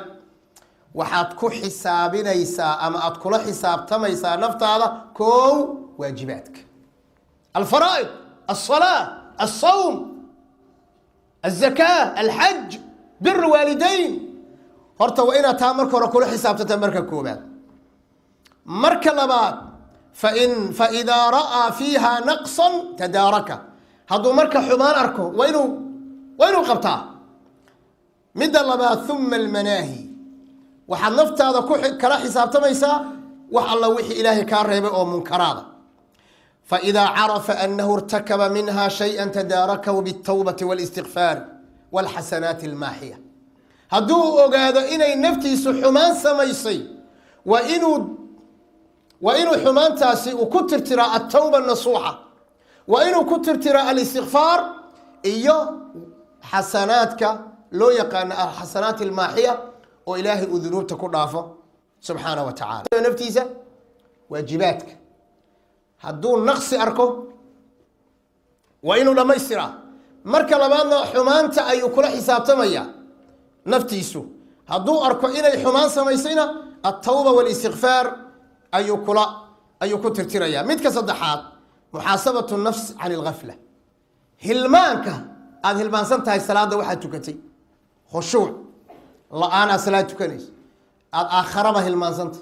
waxaad ku xisaabinaysaa ama aad kula xisaabtamaysaa naftaada kow waajibaadka, alfaraa'id: alsalaa, alsawm, alzakaa, alxaj, bir waalidayn. Horta waa inaad taa marka hore kula xisaabtata, marka koobaad. Marka labaad, faidaa ra'aa fiiha naqsan tadaaraka. Hadduu marka xumaan arko, waa inuu qabtaa. Midda labaad, uma almanaahi, waxaad naftaada ku kala xisaabtamaysaa wax alla wixii Ilaahay kaa reebay oo munkaraada. Faidaa carafa anahu irtakaba minha shayئa tadaarakahu bاtawbati wاlistikfaar wاlxasanaati almaaxiya. Hadduu ogaado inay naftiisu xumaan samaysay, waa inuu xumaantaasi uu ku tirtiraa altawba nasuuxa, waa inuu ku tirtiraa alistikfaar iyo xasanaadka loo yaqaano alxasanaat almaaxiya, oo Ilaahay uu dunuubta ku dhaafo subxaana wa tacala. Naftiisa waajibaadka hadduu naqsi arko, waa inuu dhammaystiraa. Marka labaadna, xumaanta ayuu kula xisaabtamaya naftiisu. Hadduu arko inay xumaan samaysayna, altawba walistikfaar ayuu ku tirtiraya. Midka saddexaad Muxaasabatu nafs can ilgafla, hilmaanka aada hilmaansan tahay salaadda waxaad tukatay, khushuuc la-aan aad salaad tukanayso, aada aakharaba hilmaansantah,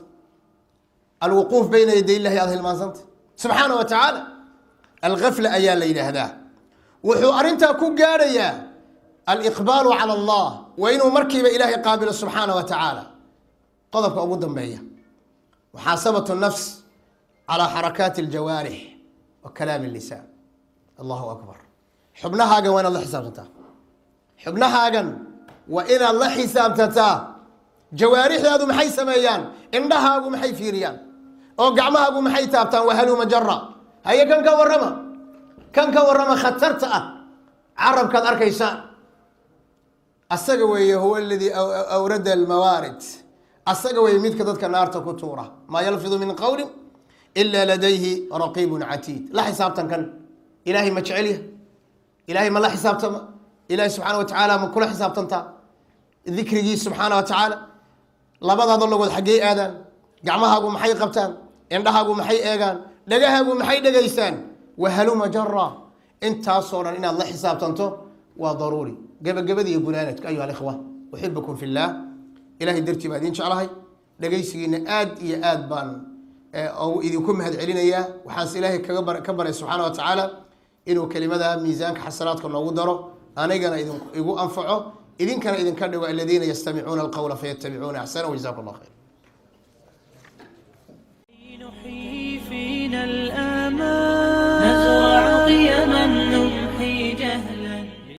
alwuquuf bayna yaday illahi aada hilmaansantah subxaana wa tacaala. Algafla ayaa la yidhaahdaa. Wuxuu arrintaa ku gaadhayaa aliqbaalu cala Allah, waa inuu markiiba Ilaahay qaabilo subxaana wa tacaala. Qodobka ugu dambeeya, muxaasabatu nafs calaa xarakaati aljawaarix wa kalaami lisaan. Allahu akbar! Xubnahaagan waa inaad la xisaabtantaa, xubnahaagan waa inaad la xisaabtantaa. Jawaarixdaadu maxay sameeyaan? Indhahaagu maxay fiiriyaan? Oo gacmahaagu maxay taabtaan? Wahaluma jara. Haye, kan ka warrama, kan ka warrama khatarta ah, carabkaad arkaysaan, asaga weeye. Huwa aladii awrada almawaarid, asaga weeye midka dadka naarta ku tuura. Maa yalfidu min qowlin ila ladayhi raqiibun catiid. La xisaabtan kan. Ilaahay ma jecelya? Ilahay ma la xisaabtama? Ilahay subxaana wa tacaala ma kula xisaabtantaa? Dikrigii subxaana wa tacaala, labadaada logood xaggey aadaan? Gacmahaagu maxay qabtaan? Indhahaagu maxay eegaan? Dhegahaagu maxay dhegaystaan? Wahaluma jara. Intaasoo dhan inaad la xisaabtanto waa daruuri. Gebagabada iyo gunaanadka, ayuha alikhwa, uxibukum fi llah, Ilahay dartii baan idin jeclahay. Dhegaysigiina aad iyo aad baan idinku mahad celinayaa. Waxaanse Ilaahay kaga ka baray subxaana wa tacaala inuu kelimada miisaanka xasanaadka noogu daro, anigana idin igu anfaco, idinkana idinka dhigo aladiina yastamicuuna alqawla fayatabicuuna axsana. Wajazakum Allah khayr.